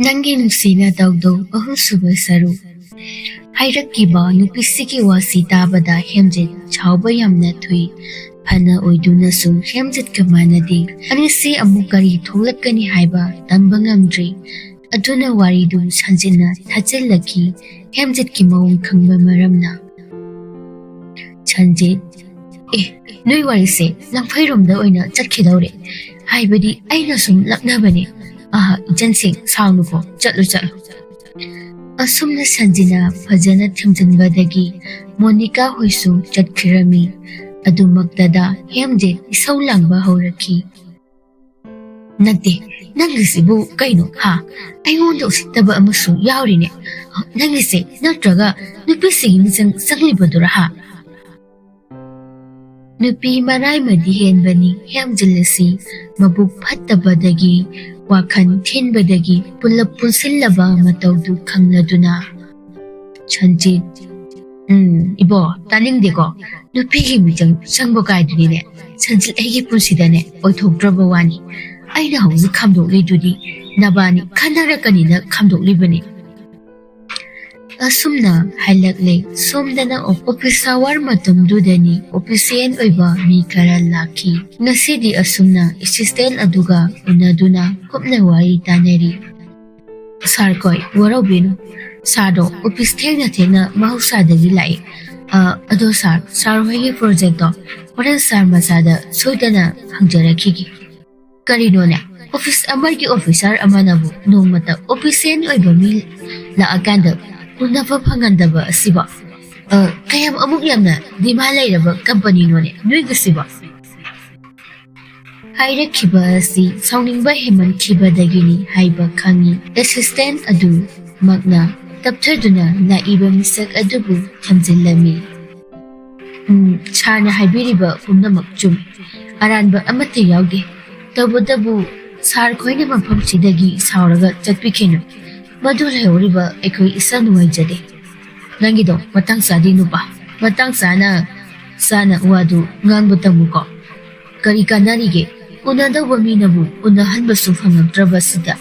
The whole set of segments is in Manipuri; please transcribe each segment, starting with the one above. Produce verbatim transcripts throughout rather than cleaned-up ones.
ꯅꯪꯒꯤ ꯅꯨꯡꯁꯤꯅ ꯇꯧꯗꯧ ꯑꯍꯨꯝꯁꯨꯕ ꯁꯔꯨꯛ꯫ ꯍꯥꯏꯔꯛꯈꯤꯕ ꯅꯨꯄꯤꯁꯤꯒꯤ ꯋꯥꯁꯤ ꯇꯥꯕꯗ ꯍꯦꯝꯖꯤꯠ ꯁꯥꯎꯕ ꯌꯥꯝꯅ ꯊꯨꯏ꯫ ꯐꯅ ꯑꯣꯏꯗꯨꯅꯁꯨ ꯍꯦꯝꯖꯤꯠꯀ ꯃꯥꯟꯅꯗꯦ꯫ ꯑꯅꯤꯁꯤ ꯑꯃꯨꯛ ꯀꯔꯤ ꯊꯣꯛꯂꯛꯀꯅꯤ ꯍꯥꯏꯕ ꯇꯝꯕ ꯉꯝꯗ꯭ꯔꯤ꯫ ꯑꯗꯨꯅ ꯋꯥꯔꯤꯗꯨ ꯁꯟꯖꯤꯠꯅ ꯊꯥꯖꯤꯜꯂꯛꯈꯤ꯫ ꯍꯦꯝꯖꯤꯠꯀꯤ ꯃꯑꯣꯡ ꯈꯪꯕ ꯃꯔꯝꯅ꯫ ꯁꯟꯖꯤꯠ, ꯑꯦ, ꯅꯣꯏ ꯋꯥꯔꯤꯁꯦ ꯂꯪꯐꯩꯔꯣꯝꯗ ꯑꯣꯏꯅ ꯆꯠꯈꯤꯗꯧꯔꯦ꯫ ꯍꯥꯏꯕꯗꯤ ꯑꯩꯅ ꯁꯨꯝ ꯂꯛꯅꯕꯅꯦ꯫ ꯑꯍ, ꯏꯆꯟꯁꯤꯡ, ꯁꯥꯎꯅꯨꯀꯣ, ꯆꯠꯂꯨ, ꯆꯠꯂꯨ꯫ ꯑꯁꯨꯝꯅ ꯁꯟꯖꯤꯠꯅ ꯐꯖꯅ ꯊꯦꯝꯖꯤꯟꯕꯗꯒꯤ ꯃꯣꯅꯤꯀꯥ ꯍꯣꯏꯁꯨ ꯆꯠꯈꯤꯔꯝꯃꯤ꯫ ꯑꯗꯨꯃꯛꯇꯗ ꯍꯦꯝꯖꯤꯠ ꯏꯁꯧ ꯂꯥꯡꯕ ꯍꯧꯔꯛꯈꯤ꯫ ꯅꯠꯇꯦ, ꯅꯪꯒꯤꯁꯤꯕꯨ ꯀꯩꯅꯣ, ꯍꯥ? ꯑꯩꯉꯣꯟꯗ ꯎꯁꯤꯠꯇꯕ ꯑꯃꯁꯨ ꯌꯥꯎꯔꯤꯅꯦ꯫ ꯅꯪꯒꯤꯁꯦ ꯅꯠꯇ꯭ꯔꯒ ꯅꯨꯄꯤꯁꯤꯒꯤ ꯃꯤꯆꯪ ꯆꯪꯂꯤꯕꯗꯨꯔ, ꯍꯥ? ꯅꯨꯄꯤ ꯃꯔꯥꯏꯃꯗꯤ ꯍꯦꯟꯕꯅꯤ ꯍꯦꯝꯖꯤꯜꯂꯁꯤ꯫ ꯃꯕꯨꯛ ꯐꯠꯇꯕꯗꯒꯤ, ꯋꯥꯈꯜ ꯊꯤꯟꯕꯗꯒꯤ ꯄꯨꯂꯞ ꯄꯨꯟꯁꯤꯜꯂꯕ ꯃꯇꯧꯗꯨ ꯈꯪꯂꯗꯨꯅ꯫ ꯁꯟꯖꯤꯠ, ꯎꯝ, ꯏꯕꯣ, ꯇꯥꯅꯤꯡꯗꯦꯀꯣ꯫ ꯅꯨꯄꯤꯒꯤ ꯃꯤꯆꯪ ꯆꯪꯕ ꯀꯥꯏꯗꯨꯅꯤꯅꯦ ꯁꯟꯖꯤꯠ ꯑꯩꯒꯤ ꯄꯨꯟꯁꯤꯗꯅꯦ ꯑꯣꯏꯊꯣꯛꯇ꯭ꯔꯕ ꯋꯥꯅꯤ꯫ ꯑꯩꯅ ꯍꯧꯖꯤꯛ ꯈꯥꯝꯗꯣꯛꯂꯤꯗꯨꯗꯤ ꯅꯕꯥꯅꯤ ꯈꯟꯅꯔꯛꯀꯅꯤꯅ ꯈꯥꯝꯗꯣꯛꯂꯤꯕꯅꯤ꯫ ꯑꯁꯨꯝꯅ ꯍꯜꯂꯛꯂꯦ꯫ ꯁꯣꯝꯗꯅ ꯑꯣꯐꯤꯁ ꯑꯋꯥꯔ ꯃꯇꯝꯗꯨꯗꯅꯤ ꯑꯣꯐꯤꯁꯤꯌꯦꯜ ꯑꯣꯏꯕ ꯃꯤ ꯈꯔ ꯂꯥꯛꯈꯤ꯫ ꯉꯁꯤꯗꯤ ꯑꯁꯨꯝꯅ ꯑꯦꯁꯤꯁꯇꯦꯟ ꯑꯗꯨꯒ ꯎꯅꯗꯨꯅ ꯀꯨꯞꯅ ꯋꯥꯔꯤ ꯇꯥꯅꯔꯤ꯫ ꯁꯥꯔ ꯈꯣꯏ, ꯋꯥꯔꯧꯕꯤꯅꯨ꯫ ꯁꯥꯔꯗꯣ ꯑꯣꯐꯤꯁ ꯊꯦꯡꯅ ꯊꯦꯡꯅ ꯃꯍꯧꯁꯥꯗꯒꯤ ꯂꯥꯛꯏ꯫ ꯑ, ꯑꯗꯣ ꯁꯥꯔ, ꯁꯥꯔ ꯍꯣꯏꯒꯤ ꯄ꯭ꯔꯣꯖꯦꯛꯇꯣ ꯍꯣꯔꯦꯟ ꯁꯥꯔ ꯃꯆꯥꯗ ꯁꯣꯏꯗꯅ ꯍꯪꯖꯔꯛꯈꯤꯒꯦ꯫ ꯀꯔꯤꯅꯣꯅꯦ? ꯑꯣꯐꯤꯁ ꯑꯃꯒꯤ ꯑꯣꯐꯤꯁꯥꯔ ꯑꯃꯅꯕꯨ ꯅꯣꯡꯃꯇ ꯑꯣꯐꯤꯁꯤꯌꯦꯜ ꯑꯣꯏꯕ ꯃꯤ ꯂꯥꯛꯑꯀꯥꯟꯗ ꯎꯅꯕ ꯐꯪꯍꯟꯗꯕ ꯑꯁꯤꯕꯣ? ꯑ, ꯀꯌꯥꯝ ꯑꯃꯨꯛ ꯌꯥꯝꯅ ꯗꯤꯃꯥꯟ ꯂꯩꯔꯕ ꯀꯝꯄꯅꯤꯅꯣꯅꯦ ꯅꯣꯏꯒꯤꯁꯤꯕꯣ? ꯍꯥꯏꯔꯛꯈꯤꯕ ꯑꯁꯤ ꯁꯥꯎꯅꯤꯡꯕ ꯍꯦꯟꯃꯟꯈꯤꯕꯗꯒꯤꯅꯤ ꯍꯥꯏꯕ ꯈꯪꯉꯤ꯫ ꯑꯦꯁꯤꯁꯇꯦꯟ ꯑꯗꯨꯃꯛꯅ ꯇꯞꯊꯗꯨꯅ ꯂꯥꯛꯏꯕ ꯃꯤꯁꯛ ꯑꯗꯨꯕꯨ ꯊꯝꯖꯤꯜꯂꯝꯃꯤ꯫ ꯎꯝ, ꯁꯥꯔꯅ ꯍꯥꯏꯕꯤꯔꯤꯕ ꯄꯨꯝꯅꯃꯛ ꯆꯨꯝ꯫ ꯑꯔꯥꯟꯕ ꯑꯃꯠꯇ ꯌꯥꯎꯗꯦ꯫ ꯇꯧꯕꯇꯕꯨ ꯁꯥꯔ ꯈꯣꯏꯅ ꯃꯐꯝꯁꯤꯗꯒꯤ ꯁꯥꯎꯔꯒ ꯆꯠꯄꯤꯈꯤꯅꯨ꯫ ꯃꯗꯨ ꯂꯩꯍꯧꯔꯤꯕ ꯑꯩꯈꯣꯏ ꯏꯁꯥ ꯅꯨꯡꯉꯥꯏꯖꯗꯦ꯫ ꯅꯪꯒꯤꯗꯣ ꯃꯇꯥꯡ ꯆꯥꯗꯦ ꯅꯨꯄꯥ꯫ ꯃꯇꯥꯡ ꯆꯥꯅ ꯆꯥꯅ ꯋꯥꯗꯨ ꯉꯥꯡꯕ ꯇꯝꯃꯨꯀꯣ꯫ ꯀꯔꯤ ꯀꯥꯟꯅꯔꯤꯒꯦ? ꯎꯅꯗꯧꯕ ꯃꯤꯅꯕꯨ ꯎꯅꯍꯟꯕꯁꯨ ꯐꯪꯉꯛꯇ꯭ꯔꯕꯁꯤꯗ꯫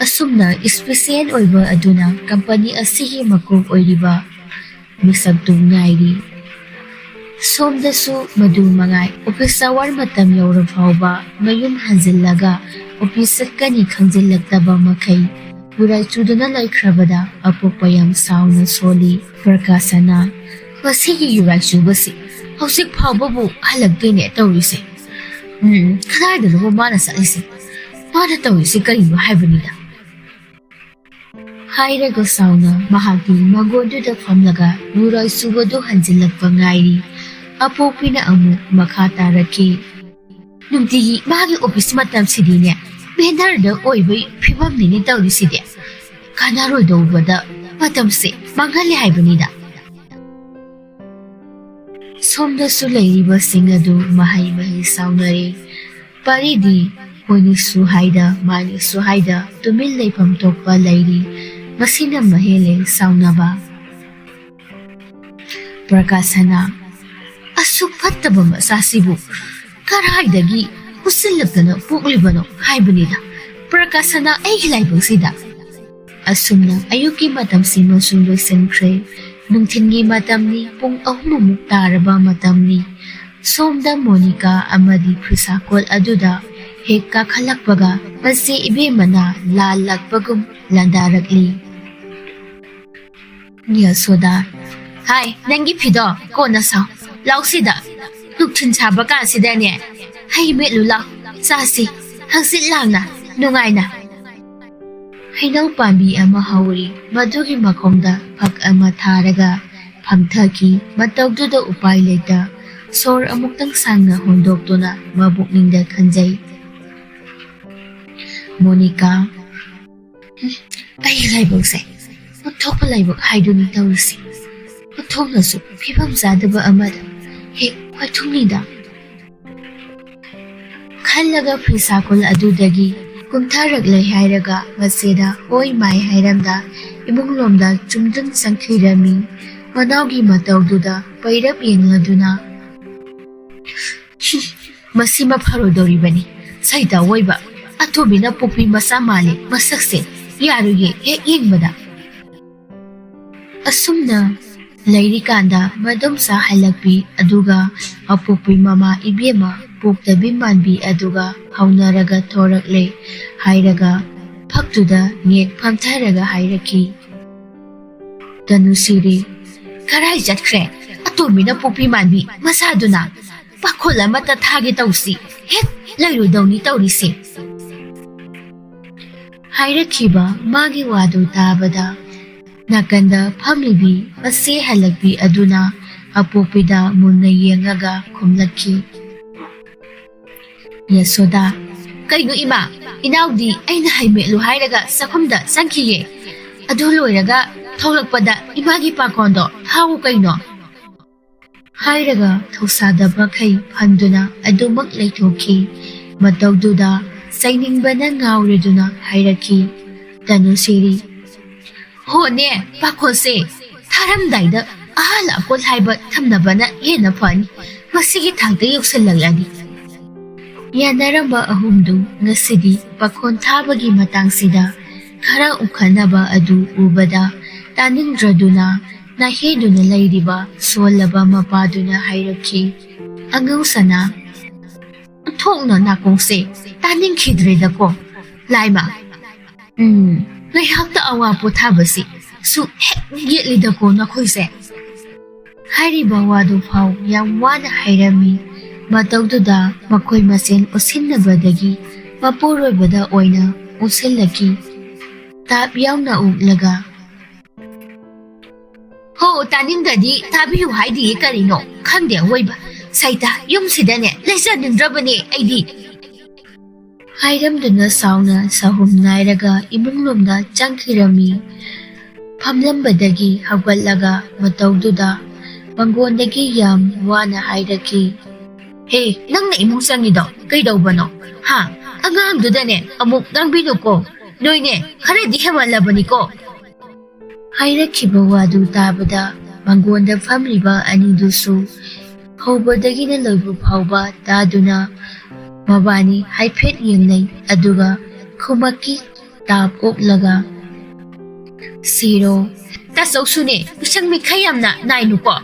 ꯑꯁꯨꯝꯅ ꯏꯁꯄꯤꯁꯤꯌꯦꯜ ꯑꯣꯏꯕ ꯑꯗꯨꯅ ꯀꯝꯄꯅꯤ ꯑꯁꯤꯒꯤ ꯃꯀꯣꯛ ꯑꯣꯏꯔꯤꯕ ꯃꯤꯁꯛꯇꯨ ꯉꯥꯏꯔꯤ꯫ ꯁꯣꯝꯗꯁꯨ ꯃꯗꯨ ꯃꯉꯥꯏ, ꯑꯣꯐꯤꯁ ꯑꯋꯥꯔ ꯃꯇꯝ ꯌꯧꯔ ꯐꯥꯎꯕ ꯃꯌꯨꯝ ꯍꯟꯖꯤꯜꯂꯒ ꯑꯣꯐꯤꯁ ꯆꯠꯀꯅꯤ ꯈꯪꯖꯤꯜꯂꯛꯇꯕ ꯃꯈꯩ ꯌꯨꯔꯥꯏ ꯆꯨꯗꯨꯅ ꯂꯩꯈ꯭ꯔꯕꯗ ꯑꯄꯣꯛꯄ ꯌꯥꯝ ꯁꯥꯎꯅ ꯁꯣꯜꯂꯤ꯫ ꯄ꯭ꯔꯀꯥꯁꯅ, "ꯃꯁꯤꯒꯤ ꯌꯨꯔꯥꯏ ꯆꯨꯕꯁꯤ ꯍꯧꯖꯤꯛ ꯐꯥꯎꯕꯕꯨ ꯍꯜꯂꯛꯇꯦꯅꯦ ꯇꯧꯔꯤꯁꯦ꯫ ꯎꯝ, ꯀꯗꯥꯏꯗꯅꯣꯕ ꯃꯥꯅ ꯆꯠꯂꯤꯁꯦ? ꯃꯥꯅ ꯇꯧꯔꯤꯁꯦ ꯀꯔꯤꯅꯣ ꯍꯥꯏꯕꯅꯤꯗ?" ꯍꯥꯏꯔꯒ ꯁꯥꯎꯅ ꯃꯍꯥꯛꯀꯤ ꯃꯪꯒꯣꯟꯗꯨꯗ ꯐꯝꯂꯒ ꯌꯨꯔꯥꯏ ꯆꯨꯕꯗꯨ ꯍꯟꯖꯤꯜꯂꯛꯄ ꯉꯥꯏꯔꯤ꯫ ꯑꯄꯣꯛꯄꯤꯅ ꯑꯃꯨꯛ ꯃꯈꯥ ꯇꯥꯔꯛꯈꯤ, "ꯅꯨꯡꯇꯤꯒꯤ ꯃꯥꯒꯤ ꯑꯣꯐꯤꯁ ꯃꯇꯝꯁꯤꯗꯤꯅꯦ, ꯕꯦꯅꯔꯗ ꯑꯣꯏꯕꯩ ꯐꯤꯕꯝꯅꯤꯅꯦ ꯇꯧꯔꯤꯁꯤꯗꯤ꯫ ꯀꯥꯟꯅꯔꯣꯏꯗꯧꯕꯗ ꯃꯇꯝꯁꯦ ꯃꯥꯡꯍꯜꯂꯦ ꯍꯥꯏꯕꯅꯤꯗ꯫" ꯁꯣꯝꯗꯁꯨ ꯂꯩꯔꯤꯕꯁꯤꯡ ꯑꯗꯨ ꯃꯍꯩ ꯃꯍꯩ ꯁꯥꯎꯅꯔꯦ꯫ ꯄꯥꯔꯤꯗꯤ ꯍꯣꯏꯅꯤꯁꯨ ꯍꯥꯏꯗ, ꯃꯥꯅꯤꯁꯨ ꯍꯥꯏꯗ, ꯇꯨꯃꯤꯟ ꯂꯩꯐꯝ ꯊꯣꯛꯄ ꯂꯩꯔꯤ꯫ ꯃꯁꯤꯅ ꯃꯍꯦꯜꯂꯦ ꯁꯥꯎꯅꯕ꯫ ꯄ꯭ꯔꯀꯥꯁꯅ, "ꯑꯁꯨꯛ ꯐꯠꯇꯕ ꯃꯆꯥꯁꯤꯕꯨ ꯀꯗꯥꯏꯗꯒꯤ ꯄꯨꯁꯤꯜꯂꯛꯇꯅ ꯄꯣꯛꯂꯤꯕꯅꯣ ꯍꯥꯏꯕꯅꯤꯗ, ꯄ꯭ꯔꯀꯥꯁꯅ ꯑꯩꯒꯤ ꯂꯥꯏꯕꯛꯁꯤꯗ꯫" ꯑꯁꯨꯝꯅ ꯑꯌꯨꯛꯀꯤ ꯃꯇꯝꯁꯤꯃꯁꯨ ꯂꯣꯏꯁꯤꯟꯈ꯭ꯔꯦ꯫ ꯅꯨꯡꯊꯤꯜꯒꯤ ꯃꯇꯝꯅꯤ, ꯄꯨꯡ ꯑꯍꯨꯝꯃꯨꯛ ꯇꯥꯔꯕ ꯃꯇꯝꯅꯤ꯫ ꯁꯣꯝꯗ ꯃꯣꯅꯤꯀꯥ ꯑꯃꯗꯤ ꯐꯤꯁꯥꯀꯣꯜ ꯑꯗꯨꯗ ꯍꯦꯛ ꯀꯥꯈꯠꯂꯛꯄꯒ ꯃꯆꯦ ꯏꯕꯦꯝꯃꯅ ꯂꯥꯜꯂꯛꯄꯒꯨꯝ ꯂꯥꯟꯗꯥꯔꯛꯂꯤ꯫ ꯌꯥꯁꯣꯗꯥ, "ꯍꯥꯏ, ꯅꯪꯒꯤ ꯐꯤꯗꯣ ꯀꯣꯟꯅ ꯁꯥꯎ꯫ ꯂꯥꯎꯁꯤꯗ, ꯅꯨꯡꯊꯤꯜ ꯁꯥꯕ ꯀꯥꯟꯁꯤꯗꯅꯦ ꯍꯩ ꯃꯦꯠꯂꯨ ꯂꯥꯎ, ꯆꯥꯁꯤ ꯍꯪꯆꯤꯠ ꯂꯥꯡꯅ, ꯅꯨꯡꯉꯥꯏꯅ꯫" ꯍꯩꯅꯧ ꯄꯥꯝꯕꯤ ꯑꯃ ꯍꯧꯔꯤ꯫ ꯃꯗꯨꯒꯤ ꯃꯈꯣꯡꯗ ꯐꯛ ꯑꯃ ꯊꯥꯔꯒ ꯐꯝꯊꯈꯤ꯫ ꯃꯇꯧꯗꯨꯗ ꯎꯄꯥꯏ ꯂꯩꯇ ꯁꯣꯔ ꯑꯃꯨꯛꯇꯪ ꯁꯥꯡꯅ ꯍꯣꯟꯗꯣꯛꯇꯨꯅ ꯃꯕꯨꯛꯅꯤꯡꯗ ꯈꯟꯖꯩ꯫ ꯃꯣꯅꯤꯀꯥ, "ꯍꯨꯝ, ꯑꯩꯒꯤ ꯂꯥꯏꯕꯛꯁꯦ ꯑꯣꯟꯊꯣꯛꯄ ꯂꯥꯏꯕꯛ ꯍꯥꯏꯗꯨꯅꯤ ꯇꯧꯔꯤꯁꯦ꯫ ꯑꯣꯟꯊꯣꯛꯅꯁꯨ ꯐꯤꯕꯝ ꯆꯥꯗꯕ ꯑꯃꯗ ꯍꯦꯛ ꯋꯥꯏꯊꯨꯡꯅꯤꯗ꯫" ꯈꯜꯂꯒ ꯐꯤꯁꯥꯀꯣꯜ ꯑꯗꯨꯗꯒꯤ ꯀꯨꯝꯊꯔꯛꯂꯦ ꯍꯥꯏꯔꯒ ꯃꯆꯦꯗ ꯍꯣꯏ ꯃꯥꯏ ꯍꯥꯏꯔꯝꯗ ꯏꯃꯨꯡꯂꯣꯝꯗ ꯆꯨꯝꯗꯨꯝ ꯆꯪꯈꯤꯔꯝꯃꯤ꯫ ꯃꯅꯥꯎꯒꯤ ꯃꯇꯧꯗꯨꯗ ꯄꯩꯔꯞ ꯌꯦꯡꯂꯗꯨꯅ, "ꯃꯁꯤꯃ ꯐꯔꯣꯏꯗꯧꯔꯤꯕꯅꯤ, ꯁꯩꯇ ꯑꯣꯏꯕ꯫ ꯑꯇꯣꯝꯕꯤꯅ ꯄꯣꯛꯄꯤ ꯃꯆꯥ ꯃꯥꯜꯂꯦ ꯃꯁꯛꯁꯦ꯫ ꯌꯥꯔꯣꯏꯌꯦ ꯍꯦꯛ ꯌꯦꯡꯕꯗ꯫ ꯑꯁꯨꯝꯅ ꯂꯩꯔꯤꯀꯥꯟꯗ ꯃꯗꯣꯝꯆꯥ ꯍꯜꯂꯛꯄꯤ ꯑꯗꯨꯒ ꯑꯄꯣꯛꯄꯤ ꯃꯃꯥ ꯏꯕꯦꯝꯃ ꯄꯣꯛꯇꯕꯤ ꯃꯥꯟꯕꯤ ꯑꯗꯨꯒ ꯍꯧꯅꯔꯒ ꯊꯣꯔꯛꯂꯦ ꯍꯥꯏꯔꯒ ꯐꯛꯇꯨꯗ ꯉꯦꯛ ꯐꯝꯊꯔꯒ ꯍꯥꯏꯔꯛꯈꯤ꯫ ꯇꯅꯨꯁꯤꯔꯤ, ꯀꯔꯥꯏ ꯆꯠꯈ꯭ꯔꯦ? ꯑꯇꯣꯝꯕꯤꯅ ꯄꯣꯛꯄꯤ ꯃꯥꯟꯕꯤ ꯃꯆꯥꯗꯨꯅ꯫ ꯄꯥꯈꯣꯜ ꯑꯃꯠꯇ ꯊꯥꯒꯦ ꯇꯧꯁꯤ, ꯍꯦꯛ ꯂꯩꯔꯣꯏꯗꯧꯅꯤ ꯇꯧꯔꯤꯁꯦ꯫ ꯍꯥꯏꯔꯛꯈꯤꯕ ꯃꯥꯒꯤ ꯋꯥꯗꯨ ꯇꯥꯕꯗ ꯅꯥꯀꯟꯗ ꯐꯝꯂꯤꯕꯤ ꯃꯆꯦ ꯍꯜꯂꯛꯄꯤ ꯑꯗꯨꯅ ꯑꯄꯣꯛꯄꯤꯗ ꯃꯨꯟꯅ ꯌꯦꯡꯉꯒ ꯈꯨꯝꯂꯛꯈꯤ꯫ ꯌꯁꯣꯗꯥ, ꯀꯩꯅꯣ ꯏꯃꯥ? ꯏꯅꯥꯎꯗꯤ ꯑꯩꯅ ꯍꯩꯃꯦꯠꯂꯨ ꯍꯥꯏꯔꯒ ꯆꯥꯛꯈꯨꯝꯗ ꯆꯪꯈꯤꯌꯦ꯫ ꯑꯗꯨ ꯂꯣꯏꯔꯒ ꯊꯣꯛꯂꯛꯄꯗ ꯏꯃꯥꯒꯤ ꯄꯥꯈꯣꯟꯗꯣ ꯊꯥꯎ ꯀꯩꯅꯣ? ꯍꯥꯏꯔꯒ ꯊꯧꯁꯥꯗꯕ ꯃꯈꯩ ꯐꯝꯗꯨꯅ ꯑꯗꯨꯃꯛ ꯂꯩꯊꯣꯛꯈꯤ꯫ ꯃꯇꯧꯗꯨꯗ ꯆꯩꯅꯤꯡꯕꯅ ꯉꯥꯎꯔꯗꯨꯅ ꯍꯥꯏꯔꯛꯈꯤ꯫ ꯇꯅꯨꯁꯤꯔꯤ, ꯍꯣꯅꯦ, ꯄꯥꯈꯣꯟꯁꯦ ꯊꯥꯔꯝꯗꯥꯏꯗ ꯑꯍꯜ ꯑꯀꯣꯜ ꯍꯥꯏꯕ ꯊꯝꯅꯕꯅ ꯍꯦꯟꯅ ꯐꯅꯤ꯫ ꯃꯁꯤꯒꯤ ꯊꯥꯛꯇ ꯌꯧꯁꯤꯜꯂꯛꯂꯗꯤ꯫ ꯌꯥꯅꯔꯝꯕ ꯑꯍꯨꯝꯗꯨ ꯉꯁꯤꯗꯤ ꯄꯥꯈꯣꯟ ꯊꯥꯕꯒꯤ ꯃꯇꯥꯡꯁꯤꯗ ꯈꯔ ꯎꯈꯠꯅꯕ ꯑꯗꯨ ꯎꯕꯗ ꯇꯥꯅꯤꯡꯗ꯭ꯔꯗꯨꯅ ꯅꯥꯍꯦꯗꯨꯅ ꯂꯩꯔꯤꯕ ꯁꯣꯜꯂꯕ ꯃꯄꯥꯗꯨꯅ ꯍꯥꯏꯔꯛꯈꯤ꯫ ꯑꯉꯧꯁꯅꯥ, ꯊꯣꯛꯅ ꯅꯥꯀꯣꯡꯁꯦ ꯇꯥꯅꯤꯡꯈꯤꯗ꯭ꯔꯦꯗꯀꯣ꯫ ꯂꯥꯏꯃ, ꯎꯝ, ꯉꯥꯏꯍꯥꯛꯇ ꯑꯋꯥ ꯄꯣꯊꯥꯕꯁꯤ ꯁꯨ ꯍꯦꯛ ꯌꯦꯠꯂꯤꯗꯀꯣ ꯅꯈꯣꯏꯁꯦ꯫ ꯍꯥꯏꯔꯤꯕ ꯋꯥꯗꯨ ꯐꯥꯎ ꯌꯥꯝ ꯋꯥꯅ ꯍꯥꯏꯔꯝꯃꯤ꯫ ꯃꯇꯧꯗꯨꯗ ꯃꯈꯣꯏ ꯃꯁꯦꯟ ꯎꯁꯤꯟꯅꯕꯗꯒꯤ ꯃꯄꯨꯔꯣꯏꯕꯗ ꯑꯣꯏꯅ ꯎꯁꯤꯜꯂꯛꯈꯤ꯫ ꯇꯥꯞ ꯌꯥꯎꯅ ꯎꯛꯂꯒ, ꯍꯣ, ꯇꯥꯅꯤꯡꯗ꯭ꯔꯗꯤ ꯇꯥꯕꯤꯌꯨ ꯍꯥꯏꯗꯤꯌꯦ ꯀꯔꯤꯅꯣ? ꯈꯪꯗꯦ ꯑꯋꯣꯏꯕ꯫ ꯁꯩꯇ, ꯌꯨꯝꯁꯤꯗꯅꯦ ꯂꯩꯖꯅꯤꯡꯗ꯭ꯔꯕꯅꯦ ꯑꯩꯗꯤ꯫ ꯍꯥꯏꯔꯝꯗꯨꯅ ꯁꯥꯎꯅ ꯁꯥꯍꯨꯝ ꯅꯥꯏꯔꯒ ꯏꯃꯨꯡꯂꯣꯝꯗ ꯆꯪꯈꯤꯔꯝꯃꯤ꯫ ꯐꯝꯂꯝꯕꯗꯒꯤ ꯍꯧꯒꯠꯂꯒ ꯃꯇꯧꯗꯨꯗ ꯃꯪꯒꯣꯟꯗꯒꯤ ꯌꯥꯝ ꯋꯥꯅ ꯍꯥꯏꯔꯛꯈꯤ꯫ ꯍꯦ, ꯅꯪꯅ ꯏꯃꯨꯡ ꯆꯪꯉꯤꯗꯣ ꯀꯩꯗꯧꯕꯅꯣ? ꯍꯥ? ꯑꯉꯥꯡꯗꯨꯗꯅꯦ ꯑꯃꯨꯛ ꯉꯥꯡꯕꯤꯅꯨꯀꯣ꯫ ꯅꯣꯏꯅꯦ ꯈꯔꯗꯤ ꯍꯦꯟꯃꯜꯂꯕꯅꯤꯀꯣ꯫ ꯍꯥꯏꯔꯛꯈꯤꯕ ꯋꯥꯗꯨ ꯇꯥꯕꯗ ꯃꯪꯒꯣꯟꯗ ꯐꯝꯂꯤꯕ ꯑꯅꯤꯗꯨꯁꯨ ꯍꯧꯕꯗꯒꯤꯅ ꯂꯣꯏꯕ ꯐꯥꯎꯕ ꯇꯥꯗꯨꯅ ꯃꯕꯥꯅꯤ ꯍꯥꯏꯐꯦꯠ ꯌꯦꯡꯅꯩ, ꯑꯗꯨꯒ ꯈꯨꯃꯛꯀꯤ ꯇꯥꯞ ꯎꯞꯂꯒ, "ꯁꯤꯔꯣ, ꯇꯥꯆꯧꯁꯨꯅꯦ, ꯃꯤꯁꯪ ꯃꯤꯈꯥꯏ ꯌꯥꯝꯅ ꯅꯥꯏꯅꯨꯀꯣ꯫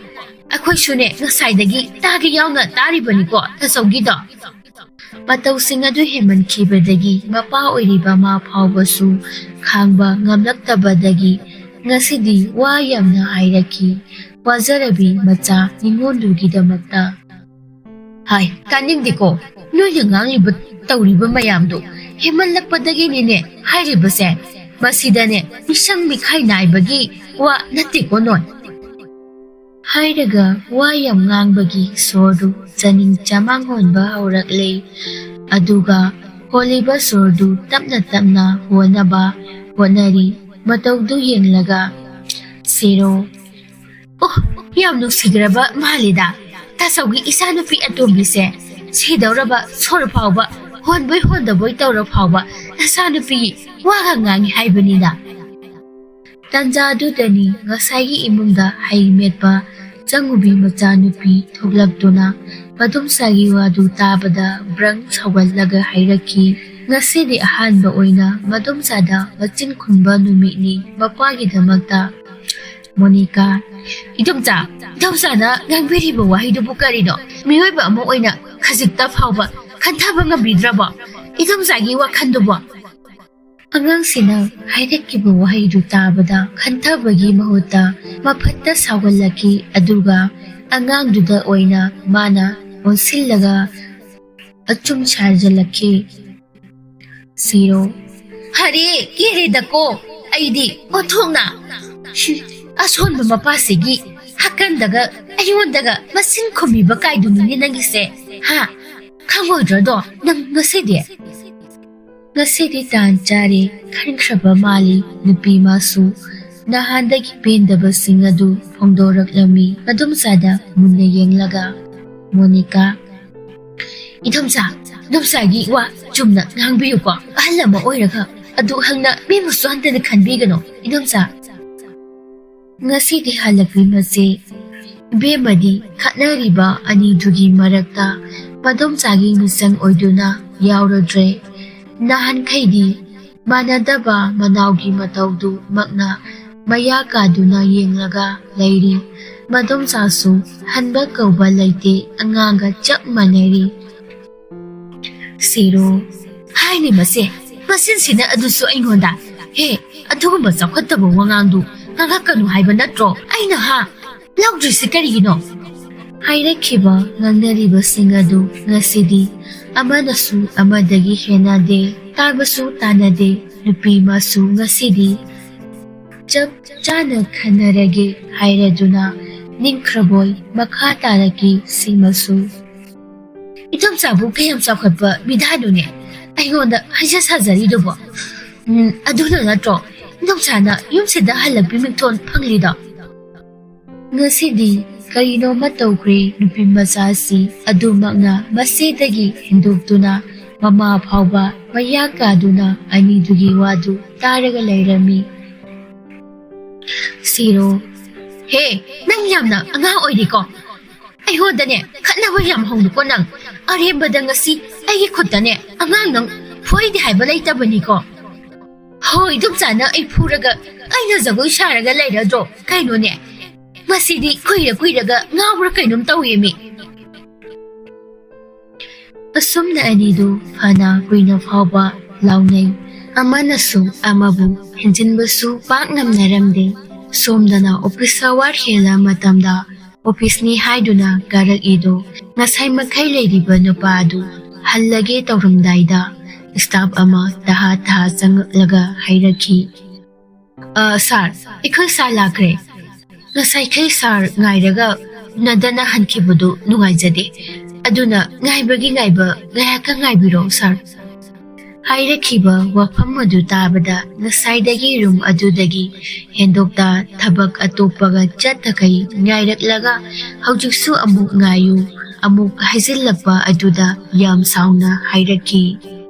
ꯑꯩꯈꯣꯏꯁꯨꯅꯦ, ꯉꯁꯥꯏꯗꯒꯤ ꯇꯥꯒꯦ ꯌꯥꯎꯅ ꯇꯥꯔꯤꯕꯅꯤꯀꯣ ꯇꯥꯆꯧꯒꯤꯗꯣ"꯫ ꯃꯇꯧꯁꯤꯡ ꯑꯗꯨ ꯍꯦꯟꯃꯟꯈꯤꯕꯗꯒꯤ ꯃꯄꯥ ꯑꯣꯏꯔꯤꯕ ꯃꯥ ꯐꯥꯎꯕꯁꯨ ꯈꯥꯡꯕ ꯉꯝꯂꯛꯇꯕꯗꯒꯤ ꯉꯁꯤꯗꯤ ꯋꯥ ꯌꯥꯝꯅ ꯍꯥꯏꯔꯛꯈꯤ꯫ ꯋꯥꯖꯔꯕꯤ ꯃꯆꯥ ꯅꯤꯉꯣꯜꯗꯨꯒꯤꯗꯃꯛꯇ꯫ "ꯍꯥꯏ, ꯇꯥꯅꯤꯡꯗꯦꯀꯣ꯫ ꯅꯣꯏꯅ ꯉꯥꯡꯂꯤꯕ ꯇꯧꯔꯤꯕ ꯃꯌꯥꯝꯗꯣ ꯍꯦꯟꯃꯜꯂꯛꯄꯗꯒꯤꯅꯤꯅꯦ ꯍꯥꯏꯔꯤꯕꯁꯦ꯫ ꯃꯁꯤꯗꯅꯦ ꯃꯤꯁꯪ ꯃꯤꯈꯥꯏ ꯅꯥꯏꯕꯒꯤ ꯋꯥ ꯅꯠꯇꯦꯀꯣ ꯅꯣꯏ"꯫ ꯍꯥꯏꯔꯒ ꯋꯥ ꯌꯥꯝ ꯉꯥꯡꯕꯒꯤ ꯁꯣꯔꯗꯨ ꯆꯥꯅꯤꯡ ꯆꯃꯥꯡ ꯍꯣꯟꯕ ꯍꯧꯔꯛꯂꯦ꯫ ꯑꯗꯨꯒ ꯍꯣꯜꯂꯤꯕ ꯁꯣꯔꯗꯨ ꯇꯞꯅ ꯇꯞꯅ ꯍꯣꯟꯅꯕ ꯍꯣꯠꯅꯔꯤ꯫ ꯃꯇꯧꯗꯨ ꯌꯦꯡꯂꯒ, "ꯁꯤꯔꯣ, ꯑꯣ, ꯌꯥꯝ ꯅꯨꯡꯁꯤꯈ꯭ꯔꯕ ꯃꯥꯜꯂꯤꯗ꯫ ꯇꯥꯆꯧꯒꯤ ꯏꯆꯥꯅꯨꯄꯤ ꯑꯇꯣꯝꯕꯤꯁꯦ ꯁꯤꯗꯧꯔꯕ ꯁꯣꯔ ꯐꯥꯎꯕ ꯍꯣꯟꯕꯣꯏ ꯍꯣꯟꯗꯕꯣꯏ ꯇꯧꯔ ꯐꯥꯎꯕ ꯅꯆꯥꯅꯨꯄꯤ ꯋꯥꯒ ꯉꯥꯡꯉꯤ ꯍꯥꯏꯕꯅꯤꯗ"꯫ ꯇꯥꯟꯖꯥꯗꯨꯗꯅꯤ ꯉꯁꯥꯏꯒꯤ ꯏꯃꯨꯡꯗ ꯍꯩ ꯃꯦꯠꯄ ꯆꯪꯉꯨꯕꯤ ꯃꯆꯥꯅꯨꯄꯤ ꯊꯣꯛꯂꯛꯇꯨꯅ ꯃꯗꯣꯝꯆꯥꯒꯤ ꯋꯥꯗꯨ ꯇꯥꯕꯗ ꯕ꯭ꯔꯪ ꯁꯧꯒꯠꯂꯒ ꯍꯥꯏꯔꯛꯈꯤ꯫ ꯉꯁꯤꯗꯤ ꯑꯍꯥꯟꯕ ꯑꯣꯏꯅ ꯃꯗꯣꯝꯆꯥꯗ ꯃꯆꯤꯟ ꯈꯨꯝꯕ ꯅꯨꯃꯤꯠꯅꯤ ꯃꯄꯥꯒꯤꯗꯃꯛꯇ꯫ ꯃꯣꯅꯤꯀꯥ, "ꯏꯗꯣꯝꯆꯥ, ꯏꯗꯣꯝꯆꯥꯅ ꯉꯥꯡꯕꯤꯔꯤꯕ ꯋꯥꯍꯩꯗꯨꯕꯨ ꯀꯔꯤꯅꯣ? ꯃꯤꯑꯣꯏꯕ ꯑꯃ ꯑꯣꯏꯅ ꯈꯖꯤꯛꯇ ꯐꯥꯎꯕ ꯈꯟꯊꯕ ꯉꯝꯕꯤꯗ꯭ꯔꯕꯣ? ꯏꯗꯣꯝꯆꯥꯒꯤ ꯋꯥꯈꯜꯗꯨꯕꯣ?" ꯑꯉꯥꯡꯁꯤꯅ ꯍꯥꯏꯔꯛꯈꯤꯕ ꯋꯥꯍꯩꯗꯨ ꯇꯥꯕꯗ ꯈꯟꯊꯕꯒꯤ ꯃꯍꯨꯠꯇ ꯃꯐꯠꯇ ꯁꯥꯎꯒꯠꯂꯛꯈꯤ, ꯑꯗꯨꯒ ꯑꯉꯥꯡꯗꯨꯗ ꯑꯣꯏꯅ ꯃꯥꯅ ꯑꯣꯟꯁꯤꯜꯂꯒ ꯑꯆꯨꯝ ꯁꯥꯖꯜꯂꯛꯈꯤ꯫ "ꯁꯤꯔꯣ, ꯍꯔꯦ, ꯀꯦꯔꯦꯗꯀꯣ, ꯑꯩꯗꯤ ꯑꯣꯟꯊꯣꯛꯅ꯫ ꯍꯤ, ꯑꯁꯣꯟꯕ ꯃꯄꯥꯁꯤꯒꯤ ꯍꯥꯀꯟꯗꯒ ꯑꯩꯉꯣꯟꯗꯒ ꯃꯆꯤꯟ ꯈꯨꯝꯃꯤꯕ ꯀꯥꯏꯗꯨꯅꯤꯅꯦ ꯅꯪꯒꯤꯁꯦ, ꯍꯥ? ꯈꯪꯉꯣꯏꯗ꯭ꯔꯗꯣ ꯅꯪ ꯉꯁꯤꯗꯤ?" ꯉꯁꯤꯗꯤ ꯇꯥꯟ ꯆꯥꯔꯦ ꯈꯟꯈ꯭ꯔꯕ ꯃꯥꯜꯂꯤ ꯅꯨꯄꯤ ꯃꯥꯁꯨ꯫ ꯅꯍꯥꯟꯗꯒꯤ ꯄꯦꯟꯗꯕꯁꯤꯡ ꯑꯗꯨ ꯐꯣꯡꯗꯣꯔꯛꯂꯝꯃꯤ ꯃꯗꯣꯝꯆꯥꯗ ꯃꯨꯟꯅ ꯌꯦꯡꯂꯒ꯫ ꯃꯣꯅꯤꯀꯥ, "ꯏꯗꯣꯝꯆꯥ, ꯏꯗꯣꯝꯆꯥꯒꯤ ꯋꯥ ꯆꯨꯝꯅ ꯉꯥꯡꯕꯤꯌꯨꯀꯣ꯫ ꯑꯍꯜ ꯑꯃ ꯑꯣꯏꯔꯒ ꯑꯗꯨ ꯍꯪꯅ ꯃꯤꯕꯨꯁꯨ ꯍꯟꯊꯅ ꯈꯟꯕꯤꯒꯅꯨ, ꯏꯗꯣꯝꯆꯥ"꯫ ꯉꯁꯤꯗꯤ ꯍꯜꯂꯛꯂꯤꯕꯁꯦ ꯏꯕꯦꯝꯃꯗꯤ ꯈꯠꯅꯔꯤꯕ ꯑꯅꯤꯗꯨꯒꯤ ꯃꯔꯛꯇ ꯃꯗꯣꯝꯆꯥꯒꯤ ꯃꯤꯆꯪ ꯑꯣꯏꯗꯨꯅ ꯌꯥꯎꯔꯗ꯭ꯔꯦ꯫ ꯅꯍꯥꯟꯈꯩꯗꯤ ꯃꯥꯟꯅꯗꯕ ꯃꯅꯥꯎꯒꯤ ꯃꯇꯧꯗꯨꯃꯛꯅ ꯃꯌꯥ ꯀꯥꯗꯨꯅ ꯌꯦꯡꯂꯒ ꯂꯩꯔꯤ꯫ ꯃꯗꯣꯝꯆꯥꯁꯨ ꯍꯟꯕ ꯀꯧꯕ ꯂꯩꯇꯦ, ꯑꯉꯥꯡꯒ ꯆꯞ ꯃꯥꯟꯅꯔꯤ꯫ ꯁꯤꯔꯣ, ꯍꯥꯏꯅꯤ ꯃꯁꯦ, ꯃꯆꯤꯟꯁꯤꯅ ꯑꯗꯨꯁꯨ ꯑꯩꯉꯣꯟꯗ꯫ ꯍꯦ, ꯑꯗꯨꯒꯨꯝꯕ ꯆꯥꯎꯈꯠꯇꯕ ꯋꯥꯉꯥꯡꯗꯨ ꯉꯥꯡꯉꯛꯀꯅꯨ ꯍꯥꯏꯕ ꯅꯠꯇ꯭ꯔꯣ? ꯑꯩꯅ ꯍꯥ ꯂꯧꯗ꯭ꯔꯤꯁꯤ ꯀꯔꯤꯒꯤꯅꯣ? ꯍꯥꯏꯔꯛꯈꯤꯕ ꯉꯥꯡꯅꯔꯤꯕꯁꯤꯡ ꯑꯗꯨ ꯉꯁꯤꯗꯤ ꯑꯃꯅꯁꯨ ꯑꯃꯗꯒꯤ ꯍꯦꯟꯅꯗꯦ, ꯇꯥꯕꯁꯨ ꯇꯥꯅꯗꯦ꯫ ꯅꯨꯄꯤ ꯑꯃꯁꯨ ꯉꯁꯤꯗꯤ ꯆꯞ ꯆꯥꯅ ꯈꯟꯅꯔꯒꯦ ꯍꯥꯏꯔꯗꯨꯅ ꯅꯤꯡꯈ꯭ꯔꯕꯣꯏ ꯃꯈꯥ ꯇꯥꯔꯛꯈꯤ ꯁꯤꯃꯁꯨ꯫ ꯏꯗꯣꯝꯆꯥꯕꯨ ꯀꯌꯥꯝ ꯆꯥꯎꯈꯠꯄ ꯃꯤꯗꯥꯅꯣꯅꯦ ꯑꯩꯉꯣꯟꯗ ꯍꯥꯏꯖ ꯁꯥꯖꯔꯤꯗꯨꯕꯣ? ꯎꯝ, ꯑꯗꯨꯅ ꯅꯠꯇ꯭ꯔꯣ ꯏꯗꯣꯝꯆꯥꯅ ꯌꯨꯝꯁꯤꯗ ꯍꯜꯂꯛꯄꯤ ꯃꯤꯡꯊꯣꯟ ꯐꯪꯂꯤꯗꯣ? ꯉꯁꯤꯗꯤ ꯀꯔꯤꯅꯣꯃ ꯇꯧꯈ꯭ꯔꯦ ꯅꯨꯄꯤ ꯃꯆꯥꯁꯤ꯫ ꯑꯗꯨꯃꯛꯅ ꯃꯆꯦꯗꯒꯤ ꯍꯦꯟꯗꯣꯛꯇꯨꯅ ꯃꯃꯥ ꯐꯥꯎꯕ ꯃꯌꯥ ꯀꯥꯗꯨꯅ ꯑꯅꯤꯗꯨꯒꯤ ꯋꯥꯗꯨ ꯇꯥꯔꯒ ꯂꯩꯔꯝꯃꯤ꯫ ꯁꯤꯔꯣ, ꯍꯦ, ꯅꯪ ꯌꯥꯝꯅ ꯑꯉꯥꯡ ꯑꯣꯏꯔꯤꯀꯣ꯫ ꯑꯩꯉꯣꯟꯗꯅꯦ ꯈꯠꯅꯕ ꯌꯥꯝ ꯍꯧꯅꯨꯀꯣ ꯅꯪ꯫ ꯑꯔꯦꯝꯕꯗ ꯉꯁꯤ ꯑꯩꯒꯤ ꯈꯨꯠꯇꯅꯦ ꯑꯉꯥꯡ ꯅꯪ ꯐꯨꯏꯗꯦ ꯍꯥꯏꯕ ꯂꯩꯇꯕꯅꯤꯀꯣ꯫ ꯍꯣꯏ, ꯏꯗꯣꯝꯆꯥꯅ ꯑꯩ ꯐꯨꯔꯒ ꯑꯩꯅ ꯖꯒꯣꯏ ꯁꯥꯔꯒ ꯂꯩꯔꯗ꯭ꯔꯣ? ꯀꯩꯅꯣꯅꯦ, ꯃꯁꯤꯗꯤ ꯀꯨꯏꯔ ꯀꯨꯏꯔꯒ ꯉꯥꯎꯕ꯭ꯔꯥ ꯀꯩꯅꯣꯝ ꯇꯧꯋꯦꯃꯤ꯫ ꯑꯁꯨꯝꯅ ꯑꯅꯤꯗꯨ ꯐꯅ ꯀꯨꯏꯅ ꯐꯥꯎꯕ ꯂꯥꯎꯅꯩ꯫ ꯑꯃꯅꯁꯨ ꯑꯃꯕꯨ ꯍꯦꯟꯖꯤꯟꯕꯁꯨ ꯄꯥꯛ ꯉꯝꯅꯔꯝꯗꯦ꯫ ꯁꯣꯝꯗꯅ office hour ꯍꯦꯜꯂ ꯃꯇꯝꯗ office ꯅꯤ ꯍꯥꯏꯗꯨꯅ ꯀꯥꯔꯛꯏꯗꯣ ꯉꯁꯥꯏ ꯃꯈꯩ ꯂꯩꯔꯤꯕ ꯅꯨꯄꯥ ꯑꯗꯨ ꯍꯜꯂꯒꯦ ꯇꯧꯔꯝꯗꯥꯏꯗ staff ꯑꯃ ꯇꯍꯥ ꯇꯍꯥ ꯆꯪꯉꯛꯂꯒ ꯍꯥꯏꯔꯛꯈꯤ, "ꯑ, sir, ꯑꯩꯈꯣꯏ sir ꯂꯥꯛꯈ꯭ꯔꯦ꯫ ꯉꯁꯥꯏꯈꯩ sir ꯉꯥꯏꯔꯒ ꯎꯅꯗꯅ ꯍꯟꯈꯤꯕꯗꯨ ꯅꯨꯡꯉꯥꯏꯖꯗꯦ꯫ ꯑꯗꯨꯅ ꯉꯥꯏꯕꯒꯤ ꯉꯥꯏꯕ ꯉꯥꯏꯍꯥꯛꯀ ꯉꯥꯏꯕꯤꯔꯣ, sir꯫" ꯍꯥꯏꯔꯛꯈꯤꯕ ꯋꯥꯐꯝ ꯑꯗꯨ ꯇꯥꯕꯗ ꯉꯁꯥꯏꯗꯒꯤ room ꯑꯗꯨꯗꯒꯤ ꯍꯦꯟꯗꯣꯛꯇ ꯊꯕꯛ ꯑꯇꯣꯞꯄꯒ ꯆꯠꯇꯈꯩ ꯉꯥꯏꯔꯛꯂꯒ ꯍꯧꯖꯤꯛꯁꯨ ꯑꯃꯨꯛ ꯉꯥꯏꯌꯨ ꯑꯃꯨꯛ ꯍꯥꯏꯖꯤꯜꯂꯛꯄ ꯑꯗꯨꯗ ꯌꯥꯝ ꯁꯥꯎꯅ ꯍꯥꯏꯔꯛꯈꯤ,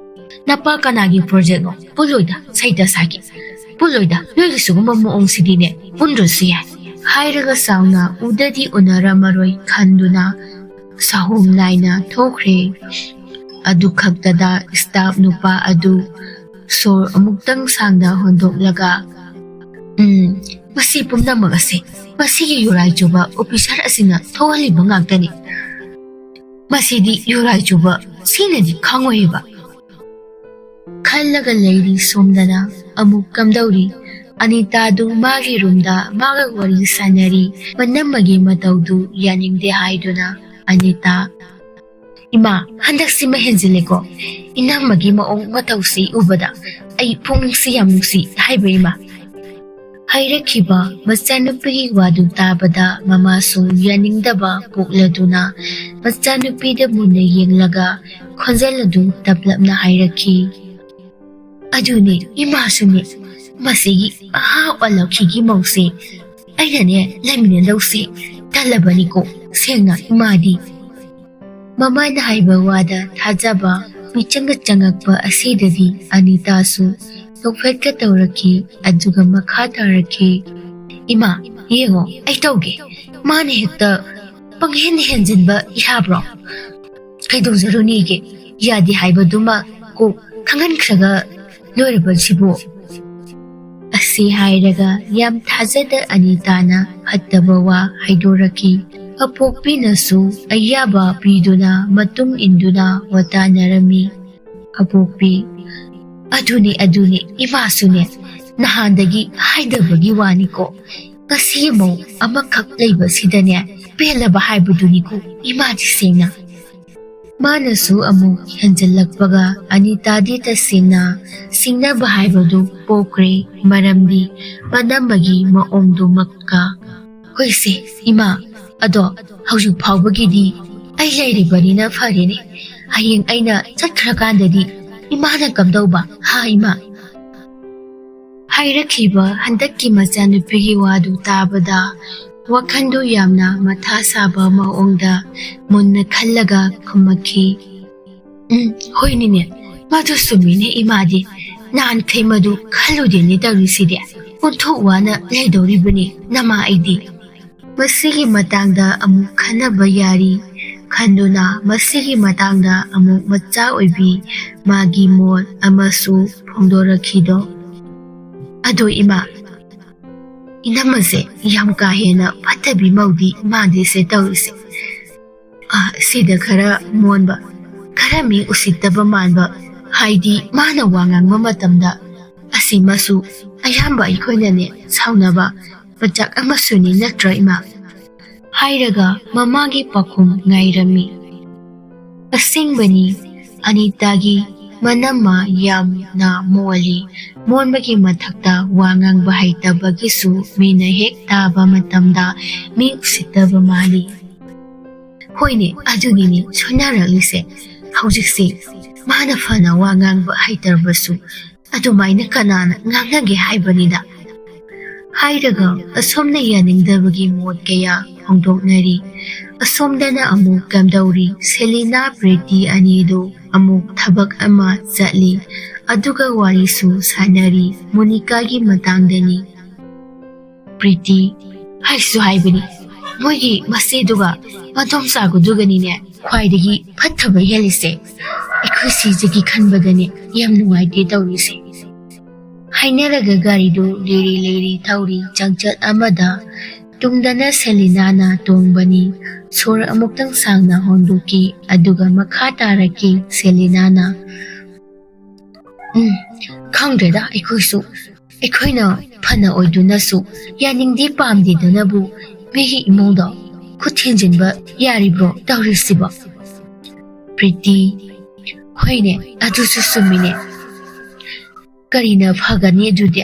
"ꯅꯄꯥ ꯀꯅꯥꯒꯤ project ꯅꯣ? ꯄꯨꯜꯂꯣꯏꯗ, ꯁꯩꯇ ꯁꯥꯒꯤ꯫ ꯄꯨꯜꯂꯣꯏꯗ, ꯅꯣꯏꯒꯤ ꯁꯤꯒꯨꯝꯕ ꯃꯑꯣꯡꯁꯤꯗꯤꯅꯦ, ꯄꯨꯟꯗ꯭ꯔꯁꯨ ꯌꯥꯏ꯫" ꯍꯥꯏꯔꯒ ꯁꯥꯎꯅ ꯎꯗꯗꯤ ꯎꯅꯔꯝꯃꯔꯣꯏ ꯈꯟꯗꯨꯅ ꯁꯥꯍꯣꯝ ꯅꯥꯏꯅ ꯊꯣꯛꯈ꯭ꯔꯦ꯫ ꯑꯗꯨ ꯈꯛꯇꯗ staff ꯅꯨꯄꯥ ꯑꯗꯨ ꯁꯣꯔ ꯑꯃꯨꯛꯇꯪ ꯁꯥꯡꯅ ꯍꯣꯟꯗꯣꯛꯂꯒ, "ꯎꯝ, ꯃꯁꯤ ꯄꯨꯝꯅꯃꯛ ꯑꯁꯤ ꯃꯁꯤꯒꯤ ꯌꯨꯔꯥꯏ ꯆꯨꯕ officer ꯑꯁꯤꯅ ꯊꯣꯛꯍꯜꯂꯤꯕ ꯉꯥꯛꯇꯅꯤ꯫ ꯃꯁꯤꯗꯤ ꯌꯨꯔꯥꯏ ꯆꯨꯕ ꯁꯤꯅꯗꯤ ꯈꯪꯉꯣꯏꯕ꯫" ꯈꯜꯂꯒ ꯂꯩꯔꯤ ꯁꯣꯝꯗꯅ꯫ ꯑꯃꯨꯛ ꯀꯝꯗꯧꯔꯤ? ꯑꯅꯤꯇꯥꯗꯨ ꯃꯥꯒꯤ ꯔꯨꯝꯗ ꯃꯥꯒ ꯋꯥꯔꯤ ꯁꯥꯟꯅꯔꯤ꯫ ꯃꯅꯝꯃꯒꯤ ꯃꯇꯧꯗꯨ ꯌꯥꯅꯤꯡꯗꯦ ꯍꯥꯏꯗꯨꯅ ꯑꯅꯤꯇꯥ, "ꯏꯃꯥ, ꯍꯟꯗꯛꯁꯤꯃ ꯍꯦꯟꯖꯤꯜꯂꯦꯀꯣ꯫ ꯏꯅꯝꯃꯒꯤ ꯃꯑꯣꯡ ꯃꯇꯧꯁꯤ ꯎꯕꯗ ꯑꯩ ꯄꯨꯛꯅꯤꯡꯁꯤ ꯌꯥꯝ ꯅꯨꯡꯁꯤ ꯍꯥꯏꯕ ꯏꯃꯥ꯫" ꯍꯥꯏꯔꯛꯈꯤꯕ ꯃꯆꯥꯅꯨꯄꯤꯒꯤ ꯋꯥꯗꯨ ꯇꯥꯕꯗ ꯃꯃꯥꯁꯨ ꯌꯥꯅꯤꯡꯗꯕ ꯄꯣꯛꯂꯗꯨꯅ ꯃꯆꯥꯅꯨꯄꯤꯗ ꯃꯨꯟꯅ ꯌꯦꯡꯂꯒ ꯈꯣꯟꯖꯦꯜ ꯑꯗꯨ ꯇꯞꯂꯞꯅ ꯍꯥꯏꯔꯛꯈꯤ, "ꯑꯗꯨꯅꯦ, ꯏꯃꯥꯁꯨꯅꯦ, ꯃꯁꯤꯒꯤ ꯑꯍꯥ ꯑꯣꯜꯂꯛꯈꯤꯒꯤ ꯃꯧꯁꯦ ꯑꯩꯅꯅꯦ ꯂꯩꯃꯤꯟꯅꯗꯧꯁꯦ ꯇꯜꯂꯕꯅꯤꯀꯣ, ꯁꯦꯡꯅ ꯏꯃꯥꯗꯤ꯫" ꯃꯃꯥꯅ ꯍꯥꯏꯕ ꯋꯥꯗ ꯊꯥꯖꯕ ꯃꯤꯆꯪꯒ ꯆꯪꯉꯛꯄ ꯑꯁꯤꯗꯗꯤ ꯑꯅꯤꯇꯥꯁꯨ ꯅꯣꯛꯐꯦꯠꯀ ꯇꯧꯔꯛꯈꯤ, ꯑꯗꯨꯒ ꯃꯈꯥ ꯇꯥꯔꯛꯈꯤ, "ꯏꯃꯥ, ꯌꯦꯡꯉꯣ, ꯑꯩ ꯇꯧꯒꯦ꯫ ꯃꯥꯅ ꯍꯦꯛꯇ ꯄꯪꯍꯦꯟ ꯍꯦꯟꯖꯤꯟꯕ ꯌꯥꯕ꯭ꯔꯣ? ꯀꯩꯗꯧꯖꯔꯨꯅꯤꯒꯦ? ꯌꯥꯗꯦ ꯍꯥꯏꯕꯗꯨꯃ ꯀꯣꯛ ꯈꯪꯍꯟꯈ꯭ꯔꯒ ꯂꯣꯏꯔꯕꯁꯤꯕꯨ?" ꯑꯁꯤ ꯍꯥꯏꯔꯒ ꯌꯥꯝ ꯊꯥꯖꯗ ꯑꯅꯤꯇꯥꯅ ꯐꯠꯇꯕ ꯋꯥ ꯍꯥꯏꯗꯣꯔꯛꯈꯤ꯫ ꯑꯄꯣꯛꯄꯤꯅꯁꯨ ꯑꯌꯥꯕ ꯄꯤꯗꯨꯅ ꯃꯇꯨꯡ ꯏꯟꯗꯨꯅ ꯋꯥꯇꯥꯅꯔꯝꯃꯤ꯫ ꯑꯄꯣꯛꯄꯤ, "ꯑꯗꯨꯅꯤ, ꯑꯗꯨꯅꯤ, ꯏꯃꯥꯁꯨꯅꯦ ꯅꯍꯥꯟꯗꯒꯤ ꯍꯥꯏꯗꯕꯒꯤ ꯋꯥꯅꯤꯀꯣ꯫ ꯉꯁꯤ ꯃꯧ ꯑꯃꯈꯛ ꯂꯩꯕꯁꯤꯗꯅꯦ ꯄꯦꯜꯂꯕ ꯍꯥꯏꯕꯗꯨꯅꯤꯀꯣ ꯏꯃꯥꯗꯤ ꯁꯦꯡꯅ꯫" ꯃꯥꯅꯁꯨ ꯑꯃꯨꯛ ꯍꯦꯟꯖꯜꯂꯛꯄꯒ ꯑꯅꯤꯇꯥꯗꯤ ꯇꯁꯦꯡꯅ ꯁꯤꯡꯅꯕ ꯍꯥꯏꯕꯗꯨ ꯄꯣꯛꯈ꯭ꯔꯦ, ꯃꯔꯝꯗꯤ ꯃꯅꯝꯃꯒꯤ ꯃꯑꯣꯡꯗꯨꯃꯛꯀ꯫ "ꯍꯣꯏꯁꯦ ꯏꯃꯥ, ꯑꯗꯣ ꯍꯧꯖꯤꯛ ꯐꯥꯎꯕꯒꯤꯗꯤ ꯑꯩ ꯂꯩꯔꯤꯕꯅꯤꯅ ꯐꯔꯦꯅꯦ꯫ ꯍꯌꯦꯡ ꯑꯩꯅ ꯆꯠꯈ꯭ꯔꯀꯥꯟꯗꯗꯤ ꯏꯃꯥꯅ ꯀꯝꯗꯧꯕ, ꯍꯥ ꯏꯃꯥ?" ꯍꯥꯏꯔꯛꯈꯤꯕ ꯍꯟꯗꯛꯀꯤ ꯃꯆꯥꯅꯨꯄꯤꯒꯤ ꯋꯥꯗꯨ ꯇꯥꯕꯗ ꯋꯥꯈꯜꯗꯨ ꯌꯥꯝꯅ ꯃꯊꯥ ꯁꯥꯕ ꯃꯑꯣꯡꯗ ꯃꯨꯟꯅ ꯈꯜꯂꯒ ꯈꯨꯝꯃꯛꯈꯤ, "ꯎꯝ, ꯍꯣꯏꯅꯤꯅꯦ, ꯃꯗꯨ ꯆꯨꯝꯃꯤꯅꯦ ꯏꯃꯥꯗꯤ꯫ ꯅꯍꯥꯟꯈꯩ ꯃꯗꯨ ꯈꯜꯂꯨꯗꯦꯅꯦ ꯇꯧꯔꯤꯁꯤꯗꯤ꯫ ꯑꯣꯟꯊꯣꯛ ꯋꯥꯅ ꯂꯩꯗꯧꯔꯤꯕꯅꯤ ꯅꯃꯥ ꯑꯩꯗꯤ꯫ ꯃꯁꯤꯒꯤ ꯃꯇꯥꯡꯗ ꯑꯃꯨꯛ ꯈꯟꯅꯕ ꯌꯥꯔꯤ꯫ ꯈꯟꯗꯨꯅ ꯃꯁꯤꯒꯤ ꯃꯇꯥꯡꯗ ꯑꯃꯨꯛ ꯃꯆꯥ ꯑꯣꯏꯕꯤ ꯃꯥꯒꯤ ꯃꯣꯠ ꯑꯃꯁꯨ ꯐꯣꯡꯗꯣꯔꯛꯈꯤꯗꯣ꯫ ꯑꯗꯣ ꯏꯃꯥ, ꯏꯅꯝꯃꯁꯦ ꯌꯥꯝ ꯀꯥ ꯍꯦꯟꯅ ꯐꯠꯇꯕꯤ ꯃꯧꯗꯤ ꯃꯥꯟꯗꯦꯁꯦ ꯇꯧꯔꯤꯁꯦ꯫ ꯑ, ꯁꯤꯗ ꯈꯔ ꯃꯣꯟꯕ, ꯈꯔ ꯃꯤ ꯎꯁꯤꯠꯇꯕ ꯃꯥꯟꯕ, ꯍꯥꯏꯗꯤ ꯃꯥꯅ ꯋꯥ ꯉꯥꯡꯕ ꯃꯇꯝꯗ ꯑꯁꯤꯃꯁꯨ ꯑꯌꯥꯝꯕ ꯑꯩꯈꯣꯏꯅꯅꯦ ꯁꯥꯎꯅꯕ ꯃꯆꯥꯛ ꯑꯃꯁꯨꯅꯤ ꯅꯠꯇ꯭ꯔꯣ ꯏꯃꯥ? ꯍꯥꯏꯔꯒ ꯃꯃꯥꯒꯤ ꯄꯥꯎꯈꯨꯝ ꯉꯥꯏꯔꯝꯃꯤ꯫ ꯑꯁꯦꯡꯕꯅꯤ, ꯑꯅꯤꯇꯥꯒꯤ ꯃꯅꯝꯃ ꯌꯥꯝꯅ ꯃꯣꯜꯂꯤ꯫ ꯃꯣꯟꯕꯒꯤ ꯃꯊꯛꯇ ꯋꯥ ꯉꯥꯡꯕ ꯍꯩꯇꯕꯒꯤꯁꯨ ꯃꯤꯅ ꯍꯦꯛ ꯇꯥꯕ ꯃꯇꯝꯗ ꯃꯤ ꯎꯁꯤꯠꯇꯕ ꯃꯥꯜꯂꯤ꯫ ꯍꯣꯏꯅꯦ, ꯑꯗꯨꯒꯤꯅꯤ ꯁꯣꯏꯅꯔꯛꯂꯤꯁꯦ꯫ ꯍꯧꯖꯤꯛꯁꯦ ꯃꯥꯅ ꯐꯅ ꯋꯥ ꯉꯥꯡꯕ ꯍꯩꯇ꯭ꯔꯕꯁꯨ ꯑꯗꯨꯃꯥꯏꯅ ꯀꯅꯥꯅ ꯉꯥꯡꯅꯒꯦ ꯍꯥꯏꯕꯅꯤꯗ? ꯍꯥꯏꯔꯒ ꯑꯁꯣꯝꯅ ꯌꯥꯅꯤꯡꯗꯕꯒꯤ ꯃꯣꯠ ꯀꯌꯥ ꯐꯣꯡꯗꯣꯛꯅꯔꯤ꯫ ꯑꯁꯣꯝꯗꯅ ꯑꯃꯨꯛ ꯀꯝꯗꯧꯔꯤ? ꯁꯦꯂꯤꯅꯥ ꯄ꯭ꯔꯤꯇꯤ ꯑꯅꯤꯗꯨ ꯑꯃꯨꯛ ꯊꯕꯛ ꯑꯃ ꯆꯠꯂꯤ꯫ ꯑꯗꯨꯒ ꯋꯥꯔꯤꯁꯨ ꯁꯥꯟꯅꯔꯤ꯫ ꯃꯣꯅꯤꯀꯥꯒꯤ ꯃꯇꯥꯡꯗꯅꯤ꯫ ꯄ꯭ꯔꯤꯇꯤ, ꯍꯥꯏꯁꯨ ꯍꯥꯏꯕꯅꯤ, ꯃꯣꯏꯒꯤ ꯃꯆꯦꯗꯨꯒ ꯃꯗꯣꯝꯆꯥꯒꯗꯨꯒꯅꯤꯅꯦ ꯈ꯭ꯋꯥꯏꯗꯒꯤ ꯐꯠꯇꯕ ꯍꯦꯜꯂꯤꯁꯦ꯫ ꯑꯩꯈꯣꯏ ꯁꯤꯖꯒꯤ ꯈꯟꯕꯗꯅꯦ ꯌꯥꯝ ꯅꯨꯡꯉꯥꯏꯇꯦ ꯇꯧꯔꯤꯁꯦ꯫ ꯍꯥꯏꯅꯔꯒ ꯒꯥꯔꯤꯗꯨ ꯂꯤꯔꯤ ꯂꯤꯔꯤ ꯊꯧꯔꯤ꯫ ꯆꯥꯡꯆꯠ ꯑꯃꯗ ꯇꯨꯡꯗꯅ ꯁꯦꯂꯤꯅꯥꯅ ꯇꯣꯡꯕꯅꯤ꯫ ꯁꯣꯔ ꯑꯃꯨꯛꯇꯪ ꯁꯥꯡꯅ ꯍꯣꯟꯗꯣꯛꯈꯤ, ꯑꯗꯨꯒ ꯃꯈꯥ ꯇꯥꯔꯛꯈꯤ ꯁꯦꯂꯤꯅꯥꯅ꯫ ꯎꯝ, ꯈꯪꯗ꯭ꯔꯦꯗ ꯑꯩꯈꯣꯏꯁꯨ꯫ ꯑꯩꯈꯣꯏꯅ ꯐꯅ ꯑꯣꯏꯗꯨꯅꯁꯨ ꯌꯥꯅꯤꯡꯗꯦ ꯄꯥꯝꯗꯦꯗꯅꯕꯨ ꯃꯤꯒꯤ ꯏꯃꯨꯡꯗ ꯈꯨꯠ ꯊꯤꯟꯖꯤꯟꯕ ꯌꯥꯔꯤꯕ꯭ꯔꯣ ꯇꯧꯔꯤꯁꯤꯕꯣ? ꯄ꯭ꯔꯤꯇꯤ, ꯍꯣꯏꯅꯦ, ꯑꯗꯨꯁꯨ ꯆꯨꯝꯃꯤꯅꯦ꯫ ꯀꯔꯤꯅ ꯐꯒꯅꯤ ꯑꯗꯨꯗꯤ?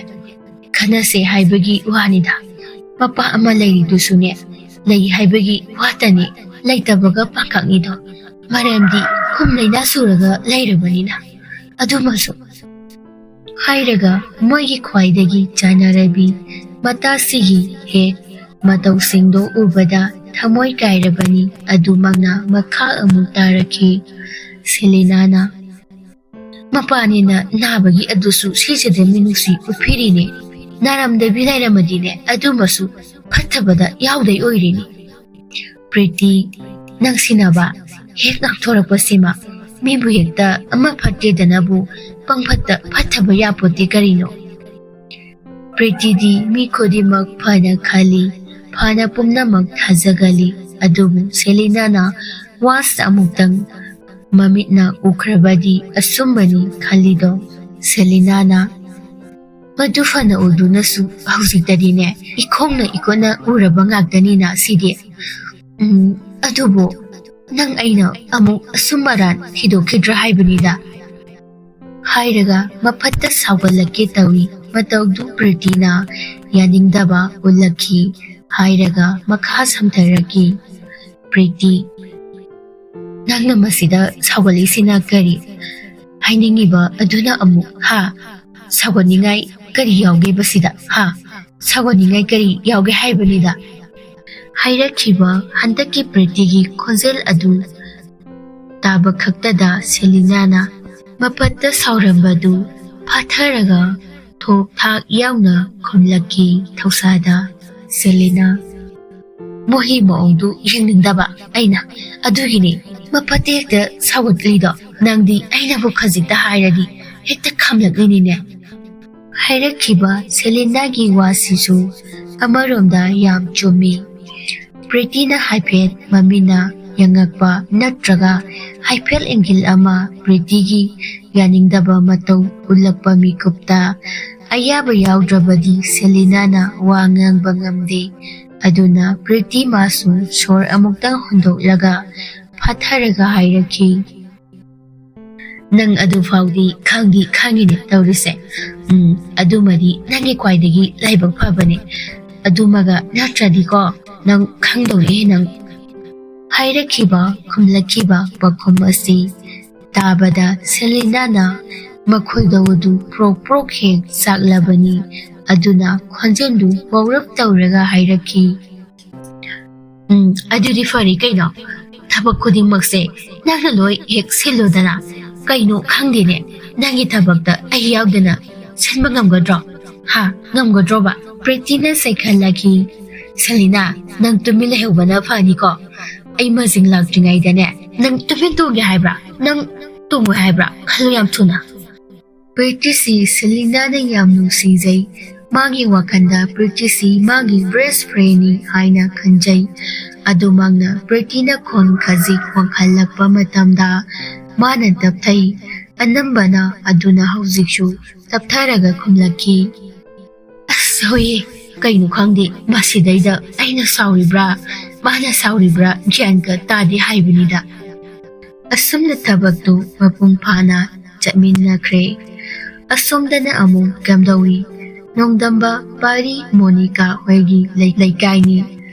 ꯈꯟꯅꯁꯦ ꯍꯥꯏꯕꯒꯤ ꯋꯥꯅꯤꯗ꯫ ꯃꯄꯥ ꯑꯃ ꯂꯩꯔꯤꯗꯨꯁꯨꯅꯦ, ꯂꯩ ꯍꯥꯏꯕꯒꯤ ꯋꯥꯇꯅꯤ, ꯂꯩꯇꯕꯒ ꯄꯥꯡꯈꯛꯅꯤꯗꯣ꯫ ꯃꯔꯝꯗꯤ ꯈꯨꯝ ꯂꯩꯅꯥ ꯁꯨꯔꯒ ꯂꯩꯔꯕꯅꯤꯅ꯫ ꯑꯗꯨꯃꯁꯨ ꯍꯥꯏꯔꯒ ꯃꯣꯏꯒꯤ ꯈ꯭ꯋꯥꯏꯗꯒꯤ ꯆꯥꯟꯅꯔꯕꯤ ꯃꯇꯥꯁꯤꯒꯤ ꯍꯦꯛ ꯃꯇꯧꯁꯤꯡꯗꯣ ꯎꯕꯗ ꯊꯃꯣꯏ ꯀꯥꯏꯔꯕꯅꯤ꯫ ꯑꯗꯨꯃꯛꯅ ꯃꯈꯥ ꯑꯃꯨꯛ ꯇꯥꯔꯛꯈꯤ ꯁꯦꯂꯤꯅꯥꯅ꯫ ꯃꯄꯥꯅꯤꯅ ꯅꯥꯕꯒꯤ ꯑꯗꯨꯁꯨ ꯁꯤꯁꯤꯗ ꯃꯤꯅꯨꯡꯁꯤ ꯎꯠꯄꯤꯔꯤꯅꯦ꯫ ꯅꯥꯔꯝꯗꯕꯤ ꯂꯩꯔꯝꯃꯗꯤꯅꯦ ꯑꯗꯨꯃꯁꯨ ꯐꯠꯇꯕꯗ ꯌꯥꯎꯗꯩ ꯑꯣꯏꯔꯤꯅꯤ꯫ ꯄ꯭ꯔꯤꯇꯤ, ꯅꯪꯁꯤꯅꯕ ꯍꯦꯛ ꯉꯥꯡꯊꯣꯔꯛꯄꯁꯤꯃ ꯃꯤꯕꯨ ꯍꯦꯛꯇ ꯑꯃ ꯐꯠꯇꯦꯗꯅꯕꯨ ꯄꯪꯐꯠꯇ ꯐꯠꯇꯕ ꯌꯥꯄꯣꯠꯇꯦ ꯀꯔꯤꯅꯣ? ꯄ꯭ꯔꯤꯇꯤꯗꯤ ꯃꯤ ꯈꯨꯗꯤꯡꯃꯛ ꯐꯅ ꯈꯜꯂꯤ, ꯐꯅ ꯄꯨꯝꯅꯃꯛ ꯊꯥꯖꯒꯜꯂꯤ꯫ ꯑꯗꯨꯕꯨ ꯁꯦꯂꯤꯅꯥꯅ ꯋꯥꯁ ꯑꯃꯨꯛꯇꯪ ꯃꯃꯤꯠꯅ ꯎꯈ꯭ꯔꯕꯗꯤ ꯑꯆꯨꯝꯕꯅꯤ ꯈꯜꯂꯤꯗꯣ꯫ ꯁꯦꯂꯤꯅꯥꯅ, "ꯃꯗꯨ ꯐꯅ ꯎꯗꯨꯅꯁꯨ ꯍꯧꯖꯤꯛꯇꯗꯤꯅꯦ, ꯏꯈꯣꯡꯅ ꯏꯈꯨꯠꯅ ꯎꯔꯕ ꯉꯥꯛꯇꯅꯤꯅ ꯁꯤꯗꯤ꯫ ꯎꯝ, ꯑꯗꯨꯕꯨ ꯅꯪ ꯑꯩꯅ ꯑꯃꯨꯛ ꯑꯁꯨꯝ ꯑꯔꯥꯟ ꯊꯤꯗꯣꯛꯈꯤꯗ꯭ꯔꯥ ꯍꯥꯏꯕꯅꯤꯗ?" ꯍꯥꯏꯔꯒ ꯃꯐꯠꯇ ꯁꯥꯎꯒꯠꯂꯛꯀꯦ ꯇꯧꯏ꯫ ꯃꯇꯧꯗꯨ ꯄ꯭ꯔꯤꯇꯤꯅ ꯌꯥꯅꯤꯡꯗꯕ ꯎꯠꯂꯛꯈꯤ꯫ ꯍꯥꯏꯔꯒ ꯃꯈꯥ ꯁꯝꯊꯔꯛꯈꯤ꯫ ꯄ꯭ꯔꯤꯇꯤ, "ꯅꯪꯅ ꯃꯁꯤꯗ ꯁꯥꯎꯒꯠꯂꯤꯁꯤꯅ ꯀꯔꯤ? ꯍꯥꯏꯅꯤꯡꯉꯤꯕ ꯑꯗꯨꯅ ꯑꯃꯨꯛ, ꯍꯥ? ꯁꯥꯎꯒꯠꯅꯤꯡꯉꯥꯏ ꯀꯔꯤ ꯌꯥꯎꯒꯦꯕ ꯁꯤꯗ, ꯍꯥ? ꯁꯥꯎꯒꯠꯅꯤꯡꯉꯥꯏ ꯀꯔꯤ ꯌꯥꯎꯒꯦ ꯍꯥꯏꯕꯅꯤꯗ?" ꯍꯥꯏꯔꯛꯈꯤꯕ ꯍꯟꯗꯛꯀꯤ ꯄ꯭ꯔꯤꯇꯤꯒꯤ ꯈꯣꯟꯖꯦꯜ ꯑꯗꯨ ꯇꯥꯕ ꯈꯛꯇꯗ ꯁꯦꯂꯤꯅꯥꯅ ꯃꯄꯠꯇ ꯁꯥꯎꯔꯝꯕꯗꯨ ꯐꯥꯊꯔꯒ ꯊꯣꯛ ꯊꯥꯛ ꯌꯥꯎꯅ ꯈꯨꯝꯂꯛꯈꯤ ꯊꯧꯁꯥꯗ꯫ ꯁꯦꯂꯤꯅꯥ, "ꯃꯣꯍꯤ ꯃꯑꯣꯡꯗꯨ ꯌꯦꯡꯅꯤꯡꯗꯕ ꯑꯩꯅ, ꯑꯗꯨꯒꯤꯅꯤ ꯃꯄꯠꯇ ꯍꯦꯛꯇ ꯁꯥꯎꯒꯠꯂꯤꯗꯣ꯫ ꯅꯪꯗꯤ ꯑꯩꯅꯕꯨ ꯈꯖꯤꯛꯇ ꯍꯥꯏꯔꯗꯤ ꯍꯦꯛꯇ ꯈꯝꯂꯛꯂꯤꯅꯤꯅꯦ"꯫ ꯍꯥꯏꯔꯛꯈꯤꯕ ꯁꯦꯂꯤꯅꯥꯒꯤ ꯋꯥꯁꯤꯁꯨ ꯑꯃꯔꯣꯝꯗ ꯌꯥꯝ ꯆꯨꯝꯃꯤ꯫ ꯄ꯭ꯔꯤꯇꯤꯅ ꯍꯥꯏꯐꯦꯠ ꯃꯃꯤꯠꯅ ꯌꯦꯡꯉꯛꯄ ꯅꯠꯇ꯭ꯔꯒ ꯍꯥꯏꯐꯦꯠ ꯏꯪꯒꯤꯜ ꯑꯃ ꯄ꯭ꯔꯤꯇꯤꯒꯤ ꯌꯥꯅꯤꯡꯗꯕ ꯃꯇꯧ ꯎꯠꯂꯛꯄ ꯃꯤꯀꯨꯞꯇ ꯑꯌꯥꯕ ꯌꯥꯎꯗ꯭ꯔꯕꯗꯤ ꯁꯦꯂꯤꯅꯥꯅ ꯋꯥ ꯉꯥꯡꯕ ꯉꯝꯗꯦ꯫ ꯑꯗꯨꯅ ꯄ꯭ꯔꯤꯇꯤ ꯃꯥꯁꯨ ꯁꯣꯔ ꯑꯃꯨꯛꯇꯪ ꯍꯣꯟꯗꯣꯛꯂꯒ ꯐꯥꯊꯔꯒ ꯍꯥꯏꯔꯛꯈꯤ, "ꯅꯪ ꯑꯗꯨ ꯐꯥꯎꯗꯤ ꯈꯪꯗꯤ ꯈꯪꯉꯤꯅꯦ ꯇꯧꯔꯤꯁꯦ꯫ ꯎꯝ, ꯑꯗꯨꯃꯗꯤ ꯅꯪꯒꯤ ꯈ꯭ꯋꯥꯏꯗꯒꯤ ꯂꯥꯏꯕꯛ ꯐꯕꯅꯦ꯫ ꯑꯗꯨꯃꯒ ꯅꯠꯇ꯭ꯔꯗꯤꯀꯣ, ꯅꯪ ꯈꯪꯗꯧꯔꯤꯍꯦ ꯅꯪ"꯫ ꯍꯥꯏꯔꯛꯈꯤꯕ, ꯈꯨꯝꯂꯛꯈꯤꯕ ꯄꯥꯎꯈꯨꯝ ꯑꯁꯤ ꯇꯥꯕꯗ ꯁꯦꯂꯤꯅꯥꯅ ꯃꯈꯣꯏꯗ ꯑꯗꯨ ꯄ꯭ꯔꯣꯛ ꯄ꯭ꯔꯣꯛ ꯍꯦꯛ ꯆꯥꯛꯂꯕꯅꯤ꯫ ꯑꯗꯨꯅ ꯈꯣꯟꯖꯦꯜꯗꯨ ꯋꯥꯎꯔꯞ ꯇꯧꯔꯒ ꯍꯥꯏꯔꯛꯈꯤ, "ꯎꯝ, ꯑꯗꯨꯗꯤ ꯐꯔꯦ ꯀꯩꯅꯣ꯫ ꯊꯕꯛ ꯈꯨꯗꯤꯡꯃꯛꯁꯦ ꯅꯪꯅ ꯂꯣꯏ ꯍꯦꯛ ꯁꯤꯜꯂꯨꯗꯅ꯫ ꯀꯩꯅꯣ ꯈꯪꯗꯦꯅꯦ, ꯅꯪꯒꯤ ꯊꯕꯛꯇ ꯑꯩ ꯌꯥꯎꯗꯅ ꯁꯤꯟꯕ ꯉꯝꯒꯗ꯭ꯔꯣ? ꯍꯥ, ꯉꯝꯒꯗ꯭ꯔꯣꯕ?" ꯄ꯭ꯔꯤꯇꯤꯅ ꯆꯩꯈꯠꯂꯛꯈꯤ꯫ "ꯁꯦꯂꯤꯅꯥ, ꯅꯪ ꯇꯨꯃꯤꯟ ꯂꯩꯍꯧꯕꯅ ꯐꯅꯤꯀꯣ꯫ ꯑꯩ ꯃꯖꯤꯡ ꯂꯥꯛꯇ꯭ꯔꯤꯉꯩꯗꯅꯦ, ꯅꯪ ꯇꯨꯃꯤꯟ ꯇꯣꯡꯒꯦ ꯍꯥꯏꯕ꯭ꯔꯥ? ꯅꯪ ꯇꯣꯡꯉꯣꯏ ꯍꯥꯏꯕ꯭ꯔꯥ? ꯈꯜꯂꯨ ꯌꯥꯝ ꯊꯨꯅ꯫ ꯄ꯭ꯔꯤꯇꯤꯁꯤ ꯁꯦꯂꯤꯅꯥꯅ ꯌꯥꯝ ꯅꯨꯡꯁꯤꯖꯩ꯫ ꯃꯥꯒꯤ ꯋꯥꯈꯜꯗ ꯄ꯭ꯔꯤꯇꯤꯁꯤ ꯃꯥꯒꯤ ꯕꯦꯁ ꯐ꯭ꯔꯦꯟꯅꯤ ꯍꯥꯏꯅ ꯈꯟꯖꯩ꯫ ꯑꯗꯨꯃꯛꯅ ꯄ꯭ꯔꯤꯇꯤꯅ ꯈꯣꯟ ꯈꯖꯤꯛ ꯋꯥꯡꯈꯠꯂꯛꯄ ꯃꯇꯝꯗ ꯃꯥꯅ ꯇꯞꯊꯩ꯫ ꯑꯅꯝꯕꯅ ꯑꯗꯨꯅ ꯍꯧꯖꯤꯛꯁꯨ ꯇꯞꯊꯔꯒ ꯈꯨꯝꯂꯛꯈꯤ꯫ "ꯑꯁ, ꯍꯣꯏꯌꯦ, ꯀꯩꯅꯣ ꯈꯪꯗꯦ, ꯃꯁꯤꯗꯩꯗ ꯑꯩꯅ ꯁꯥꯎꯔꯤꯕ꯭ꯔꯥ, ꯃꯥꯅ ꯁꯥꯎꯔꯤꯕ꯭ꯔꯥ, ꯒ꯭ꯌꯥꯟꯒ ꯇꯥꯗꯦ ꯍꯥꯏꯕꯅꯤꯗ"꯫ ꯑꯁꯨꯝꯅ ꯊꯕꯛꯇꯨ ꯃꯄꯨꯡ ꯐꯥꯅ ꯆꯠꯃꯤꯟꯅꯈ꯭ꯔꯦ꯫ ꯑꯁꯣꯝꯗꯅ ꯑꯃꯨꯛ ꯀꯝꯗꯧꯏ? ꯅꯣꯡꯗꯝꯕ ꯄꯥꯔꯤ ꯃꯣꯅꯤꯀꯥ ꯍꯣꯏꯒꯤ ꯂꯩ-, ꯂꯩꯀꯥꯏꯅꯤ꯫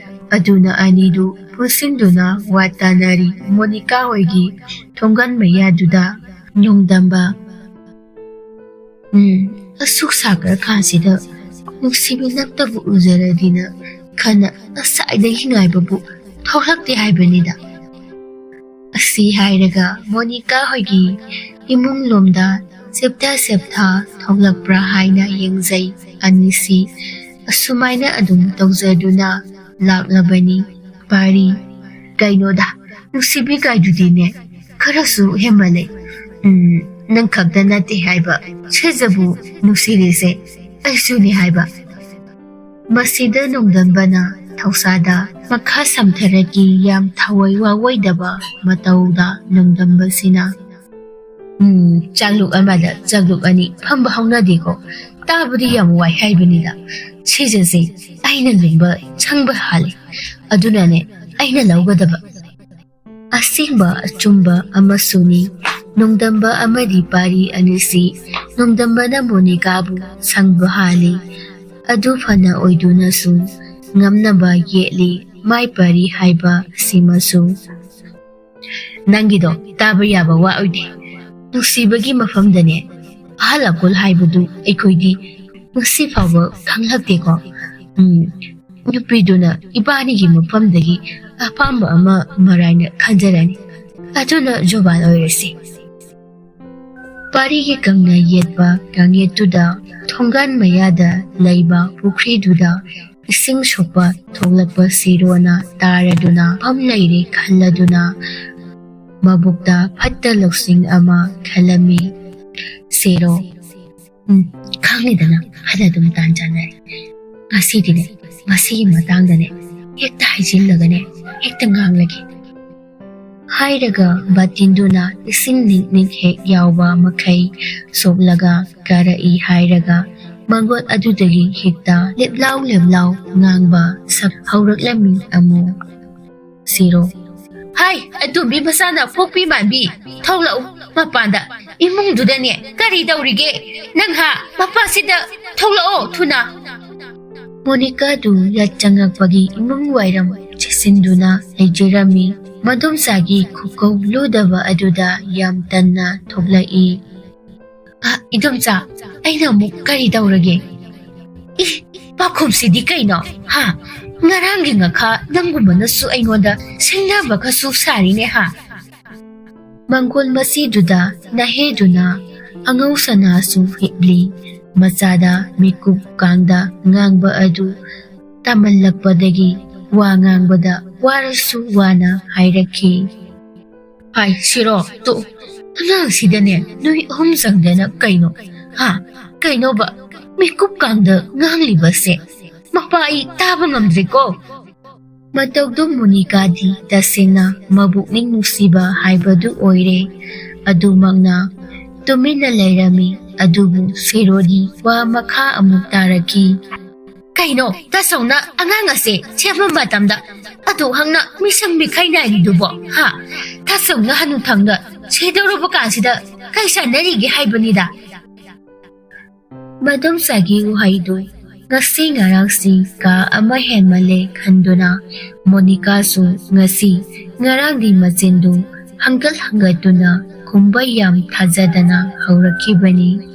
ꯑꯗꯨꯅ ꯑꯅꯤꯗꯨ ꯄꯨꯟꯁꯤꯟꯗꯨꯅ ꯋꯥ ꯇꯥꯅꯔꯤ꯫ ꯃꯣꯅꯤꯀꯥ ꯍꯣꯏꯒꯤ ꯊꯣꯡꯒꯥꯟ ꯃꯌꯥꯗꯨꯗ ꯅꯣꯡꯗꯝꯕ, "ꯎꯝ, ꯑꯁꯨꯛ ꯁꯥꯈ꯭ꯔ ꯀꯥꯟꯁꯤꯗ ꯅꯨꯡꯁꯤꯕꯤ ꯅꯪꯇꯕꯨ ꯎꯖꯔꯗꯤꯅ ꯈꯟꯅ ꯉꯁꯥꯏꯗꯒꯤ ꯉꯥꯏꯕꯕꯨ ꯊꯣꯛꯂꯛꯇꯦ ꯍꯥꯏꯕꯅꯤꯗ"꯫ ꯑꯁꯤ ꯍꯥꯏꯔꯒ ꯃꯣꯅꯤꯀꯥ ꯍꯣꯏꯒꯤ ꯏꯃꯨꯡ ꯂꯣꯝꯗ ꯁꯦꯞꯊ ꯁꯦꯞꯊ ꯊꯣꯛꯂꯛꯄ꯭ꯔꯥ ꯍꯥꯏꯅ ꯌꯦꯡꯖꯩ꯫ ꯑꯅꯤꯁꯤ ꯑꯁꯨꯃꯥꯏꯅ ꯑꯗꯨꯝ ꯇꯧꯖꯗꯨꯅ ꯂꯥꯛꯂꯕꯅꯤ꯫ ꯄꯥꯔꯤ, "ꯀꯩꯅꯣꯗ, ꯅꯨꯡꯁꯤꯕꯤ ꯀꯥꯏꯗꯨꯗꯤꯅꯦ, ꯈꯔꯁꯨ ꯍꯦꯟꯃꯜꯂꯦ꯫ ꯎꯝ, ꯅꯪ ꯈꯛꯇ ꯅꯠꯇꯦ ꯍꯥꯏꯕ, ꯁꯤꯗꯕꯨ ꯅꯨꯡꯁꯤꯔꯤꯁꯦ ꯑꯩꯁꯨꯅꯤ ꯍꯥꯏꯕ"꯫ ꯃꯁꯤꯗ ꯅꯣꯡꯗꯝꯕꯅ ꯊꯧꯁꯥꯗ ꯃꯈꯥ ꯁꯝꯊꯔꯛꯈꯤ꯫ ꯌꯥꯝ ꯊꯋꯥꯏ ꯋꯥꯋꯣꯏꯗꯕ ꯃꯇꯧꯗ ꯅꯣꯡꯗꯝꯕꯁꯤꯅ, "ꯎꯝ, ꯆꯥꯛꯂꯨꯛ ꯑꯃꯗ ꯆꯥꯛꯂꯨꯛ ꯑꯅꯤ ꯐꯝꯕ ꯍꯧꯅꯗꯦꯀꯣ꯫ ꯇꯥꯕꯗꯤ ꯌꯥꯝ ꯋꯥꯏ ꯍꯥꯏꯕꯅꯤꯗ꯫ ꯁꯤꯖꯁꯦ ꯑꯩꯅ ꯂꯨꯝꯕ ꯁꯪꯕ ꯍꯥꯜꯂꯦ꯫ ꯑꯗꯨꯅꯅꯦ ꯑꯩꯅ ꯂꯧꯒꯗꯕ"꯫ ꯑꯁꯦꯡꯕ ꯑꯆꯨꯝꯕ ꯑꯃꯁꯨꯅꯤ꯫ ꯅꯣꯡꯗꯝꯕ ꯑꯃꯗꯤ ꯄꯥꯔꯤ ꯑꯅꯤꯁꯤ ꯅꯣꯡꯗꯝꯕꯅ ꯃꯣꯅꯤꯀꯥꯕꯨ ꯁꯪꯕ ꯍꯥꯜꯂꯤ꯫ ꯑꯗꯨ ꯐꯅ ꯑꯣꯏꯗꯨꯅꯁꯨ ꯉꯝꯅꯕ ꯌꯦꯠꯂꯤ꯫ ꯃꯥꯏ ꯄꯥꯔꯤ ꯍꯥꯏꯕ ꯁꯤꯃꯁꯨ꯫ "ꯅꯪꯒꯤꯗꯣ ꯇꯥꯕ ꯌꯥꯕ ꯋꯥ ꯑꯣꯏꯗꯦ꯫ ꯅꯨꯡꯁꯤꯕꯒꯤ ꯃꯐꯝꯗꯅꯦ ꯑꯍꯜ ꯑꯀꯣꯜ ꯍꯥꯏꯕꯗꯨ ꯑꯩꯈꯣꯏꯗꯤ ꯉꯁꯤ ꯐꯥꯎꯕ ꯈꯪꯂꯛꯇꯦꯀꯣ꯫ ꯎꯝ, ꯅꯨꯄꯤꯗꯨꯅ ꯏꯕꯥꯅꯤꯒꯤ ꯃꯐꯝꯗꯒꯤ ꯑꯄꯥꯝꯕ ꯑꯃ ꯃꯔꯥꯏꯅ ꯈꯟꯖꯔꯅꯤ꯫ ꯑꯗꯨꯅ ꯖꯨꯕꯥꯟ ꯑꯣꯏꯔꯁꯤ"꯫ ꯄꯥꯔꯤꯒꯤ ꯀꯪꯅ ꯌꯦꯠꯄ ꯀꯥꯡꯌꯦꯠꯇꯨꯗ ꯊꯣꯡꯒꯥꯟ ꯃꯌꯥꯗ ꯂꯩꯕ ꯄꯨꯈ꯭ꯔꯤꯗꯨꯗ ꯏꯁꯤꯡ ꯁꯣꯛꯄ ꯊꯣꯛꯂꯛꯄ ꯁꯤꯔꯣꯅ ꯇꯥꯔꯗꯨꯅ ꯐꯝ ꯂꯩꯔꯦ ꯈꯜꯂꯗꯨꯅ ꯃꯕꯨꯛꯇ ꯐꯠꯇ ꯂꯧꯁꯤꯡ ꯑꯃ ꯈꯜꯂꯝꯃꯤ꯫ ꯁꯤꯔꯣ, "ꯎꯝ, ꯈꯪꯉꯤꯗꯅ, ꯐꯅ ꯑꯗꯨꯝ ꯇꯥꯟ ꯆꯥꯟꯅꯔꯦ꯫ ꯉꯁꯤꯗꯤꯅꯦ, ꯃꯁꯤꯒꯤ ꯃꯇꯥꯡꯗꯅꯦ, ꯍꯦꯛꯇ ꯍꯥꯏꯖꯤꯜꯂꯒꯅꯦ, ꯍꯦꯛꯇ ꯉꯥꯡꯂꯒꯦ" ꯍꯥꯏꯔꯒ ꯕꯥꯇꯤꯟꯗꯨꯅ ꯏꯁꯤꯡ ꯅꯤꯛ ꯅꯤꯛ ꯍꯦꯛ ꯌꯥꯎꯕ ꯃꯈꯩ ꯁꯣꯛꯂꯒ ꯀꯥꯔꯛꯏ ꯍꯥꯏꯔꯒ ꯃꯪꯒꯣꯜ ꯑꯗꯨꯗꯒꯤ ꯍꯦꯛꯇ ꯂꯦꯞꯂꯥꯎ ꯂꯦꯞꯂꯥꯎ ꯉꯥꯡꯕ ꯁꯛ ꯍꯧꯔꯛꯂꯝꯃꯤ ꯑꯃꯨꯛ꯫ ꯁꯤꯔꯣ, "ꯍꯥꯏ, ꯑꯇꯣꯝꯕꯤ ꯃꯆꯥꯅ ꯄꯣꯛꯄꯤ ꯃꯥꯟꯕꯤ, ꯊꯣꯛꯂꯛꯎ ꯃꯄꯥꯟꯗ, ꯏꯃꯨꯡꯗꯨꯗꯅꯦ ꯀꯔꯤ ꯇꯧꯔꯤꯒꯦ? ꯅꯪ ꯍꯥ, ꯃꯄꯥꯁꯤꯗ ꯊꯣꯛꯂꯛꯑꯣ ꯊꯨꯅ"꯫ ꯃꯣꯅꯤꯀꯥꯗꯨ ꯌꯥꯠ ꯆꯪꯉꯛꯄꯒꯤ ꯏꯃꯨꯡ ꯋꯥꯏꯔꯝ ꯆꯦꯁꯤꯟꯗꯨꯅ ꯂꯩꯖꯔꯝꯃꯤ꯫ ꯃꯗꯣꯝꯆꯥꯒꯤ ꯈꯨꯀꯧ ꯂꯨꯗꯕ ꯑꯗꯨꯗ ꯌꯥꯝ ꯇꯟꯅ ꯊꯣꯛꯂꯛꯏ꯫ "ꯑ, ꯏꯗꯣꯝꯆꯥ, ꯑꯩꯅ ꯑꯃꯨꯛ ꯀꯔꯤ ꯇꯧꯔꯒꯦ? ꯏ, ꯄꯥꯈꯨꯝꯁꯤꯗꯤ ꯀꯩꯅꯣ? ꯍꯥ? ꯉꯔꯥꯡꯒꯤ ꯉꯈꯥ ꯅꯪꯒꯨꯝꯕꯅꯁꯨ ꯑꯩꯉꯣꯟꯗ ꯁꯤꯡꯅꯕ ꯈꯔꯁꯨ ꯁꯥꯔꯤꯅꯦ ꯍꯥ?" ꯃꯪꯒꯣꯜ ꯃꯆꯤꯗꯨꯗ ꯅꯍꯦꯗꯨꯅ ꯑꯉꯧ ꯁꯅꯥꯁꯨ ꯍꯤꯞꯂꯤ꯫ ꯃꯆꯥꯗ ꯃꯤꯀꯨꯞ ꯀꯥꯡꯗ ꯉꯥꯡꯕ ꯑꯗꯨ ꯇꯝꯍꯜꯂꯛꯄꯗꯒꯤ ꯋꯥ ꯉꯥꯡꯕꯗ ꯋꯥꯔꯁꯨ ꯋꯥꯅ ꯍꯥꯏꯔꯛꯈꯤ꯫ "ꯍꯥꯏ, ꯁꯤꯔꯣ, ꯇꯣ, ꯑꯉꯥꯡꯁꯤꯗꯅꯦ ꯅꯣꯏ ꯑꯍꯨꯝ ꯆꯪꯗꯅ ꯀꯩꯅꯣ? ꯍꯥ? ꯀꯩꯅꯣꯕ? ꯃꯤꯀꯨꯞ ꯀꯥꯡꯗ ꯉꯥꯡꯂꯤꯕꯁꯦ? ꯃꯄꯥ ꯑꯩ ꯇꯥꯕ ꯉꯝꯗ꯭ꯔꯦꯀꯣ"꯫ ꯃꯇꯧꯗꯨ ꯃꯣꯅꯤꯀꯥꯗꯤ ꯇꯁꯦꯡꯅ ꯃꯕꯨꯛꯅꯤꯡ ꯅꯨꯡꯁꯤꯕ ꯍꯥꯏꯕꯗꯨ ꯑꯣꯏꯔꯦ꯫ ꯑꯗꯨꯃꯛꯅ ꯇꯨꯃꯤꯟꯅ ꯂꯩꯔꯝꯃꯤ꯫ ꯑꯗꯨꯕꯨ ꯁꯤꯔꯣꯗꯤ ꯋꯥ ꯃꯈꯥ ꯑꯃꯨꯛ ꯇꯥꯔꯛꯈꯤ꯫ "ꯀꯩꯅꯣ, ꯇꯥꯆꯧꯅ ꯑꯉꯥꯡ ꯑꯁꯦ ꯁꯦꯝꯕ ꯃꯇꯝꯗ ꯑꯗꯨꯛ ꯍꯛꯅ ꯃꯤꯁꯪ ꯃꯤꯈꯥꯏ ꯅꯥꯏꯔꯤꯗꯨꯕꯣ? ꯍꯥ? ꯇꯥꯆꯧꯅ ꯍꯅꯨꯊꯪꯗ ꯁꯤꯗꯧꯔꯕ ꯀꯥꯟꯁꯤꯗ ꯀꯩ ꯆꯥꯟꯅꯔꯤꯒꯦ ꯍꯥꯏꯕꯅꯤꯗ"꯫ ꯃꯗꯣꯝꯆꯥꯒꯤ ꯋꯥꯍꯩꯗꯨ ꯉꯁꯤ ꯉꯔꯥꯡꯁꯤ ꯀꯥ ꯑꯃ ꯍꯦꯟꯃꯜꯂꯦ ꯈꯟꯗꯨꯅ ꯃꯣꯅꯤꯀꯥꯁꯨ ꯉꯁꯤ ꯉꯔꯥꯡꯒꯤ ꯃꯆꯤꯟꯗꯨ ꯍꯪꯒꯠ ꯍꯪꯒꯠꯇꯨꯅ ꯈꯨꯝꯕ ꯌꯥꯝ ꯊꯥꯖꯗꯅ ꯍꯧꯔꯛꯈꯤꯕꯅꯤ꯫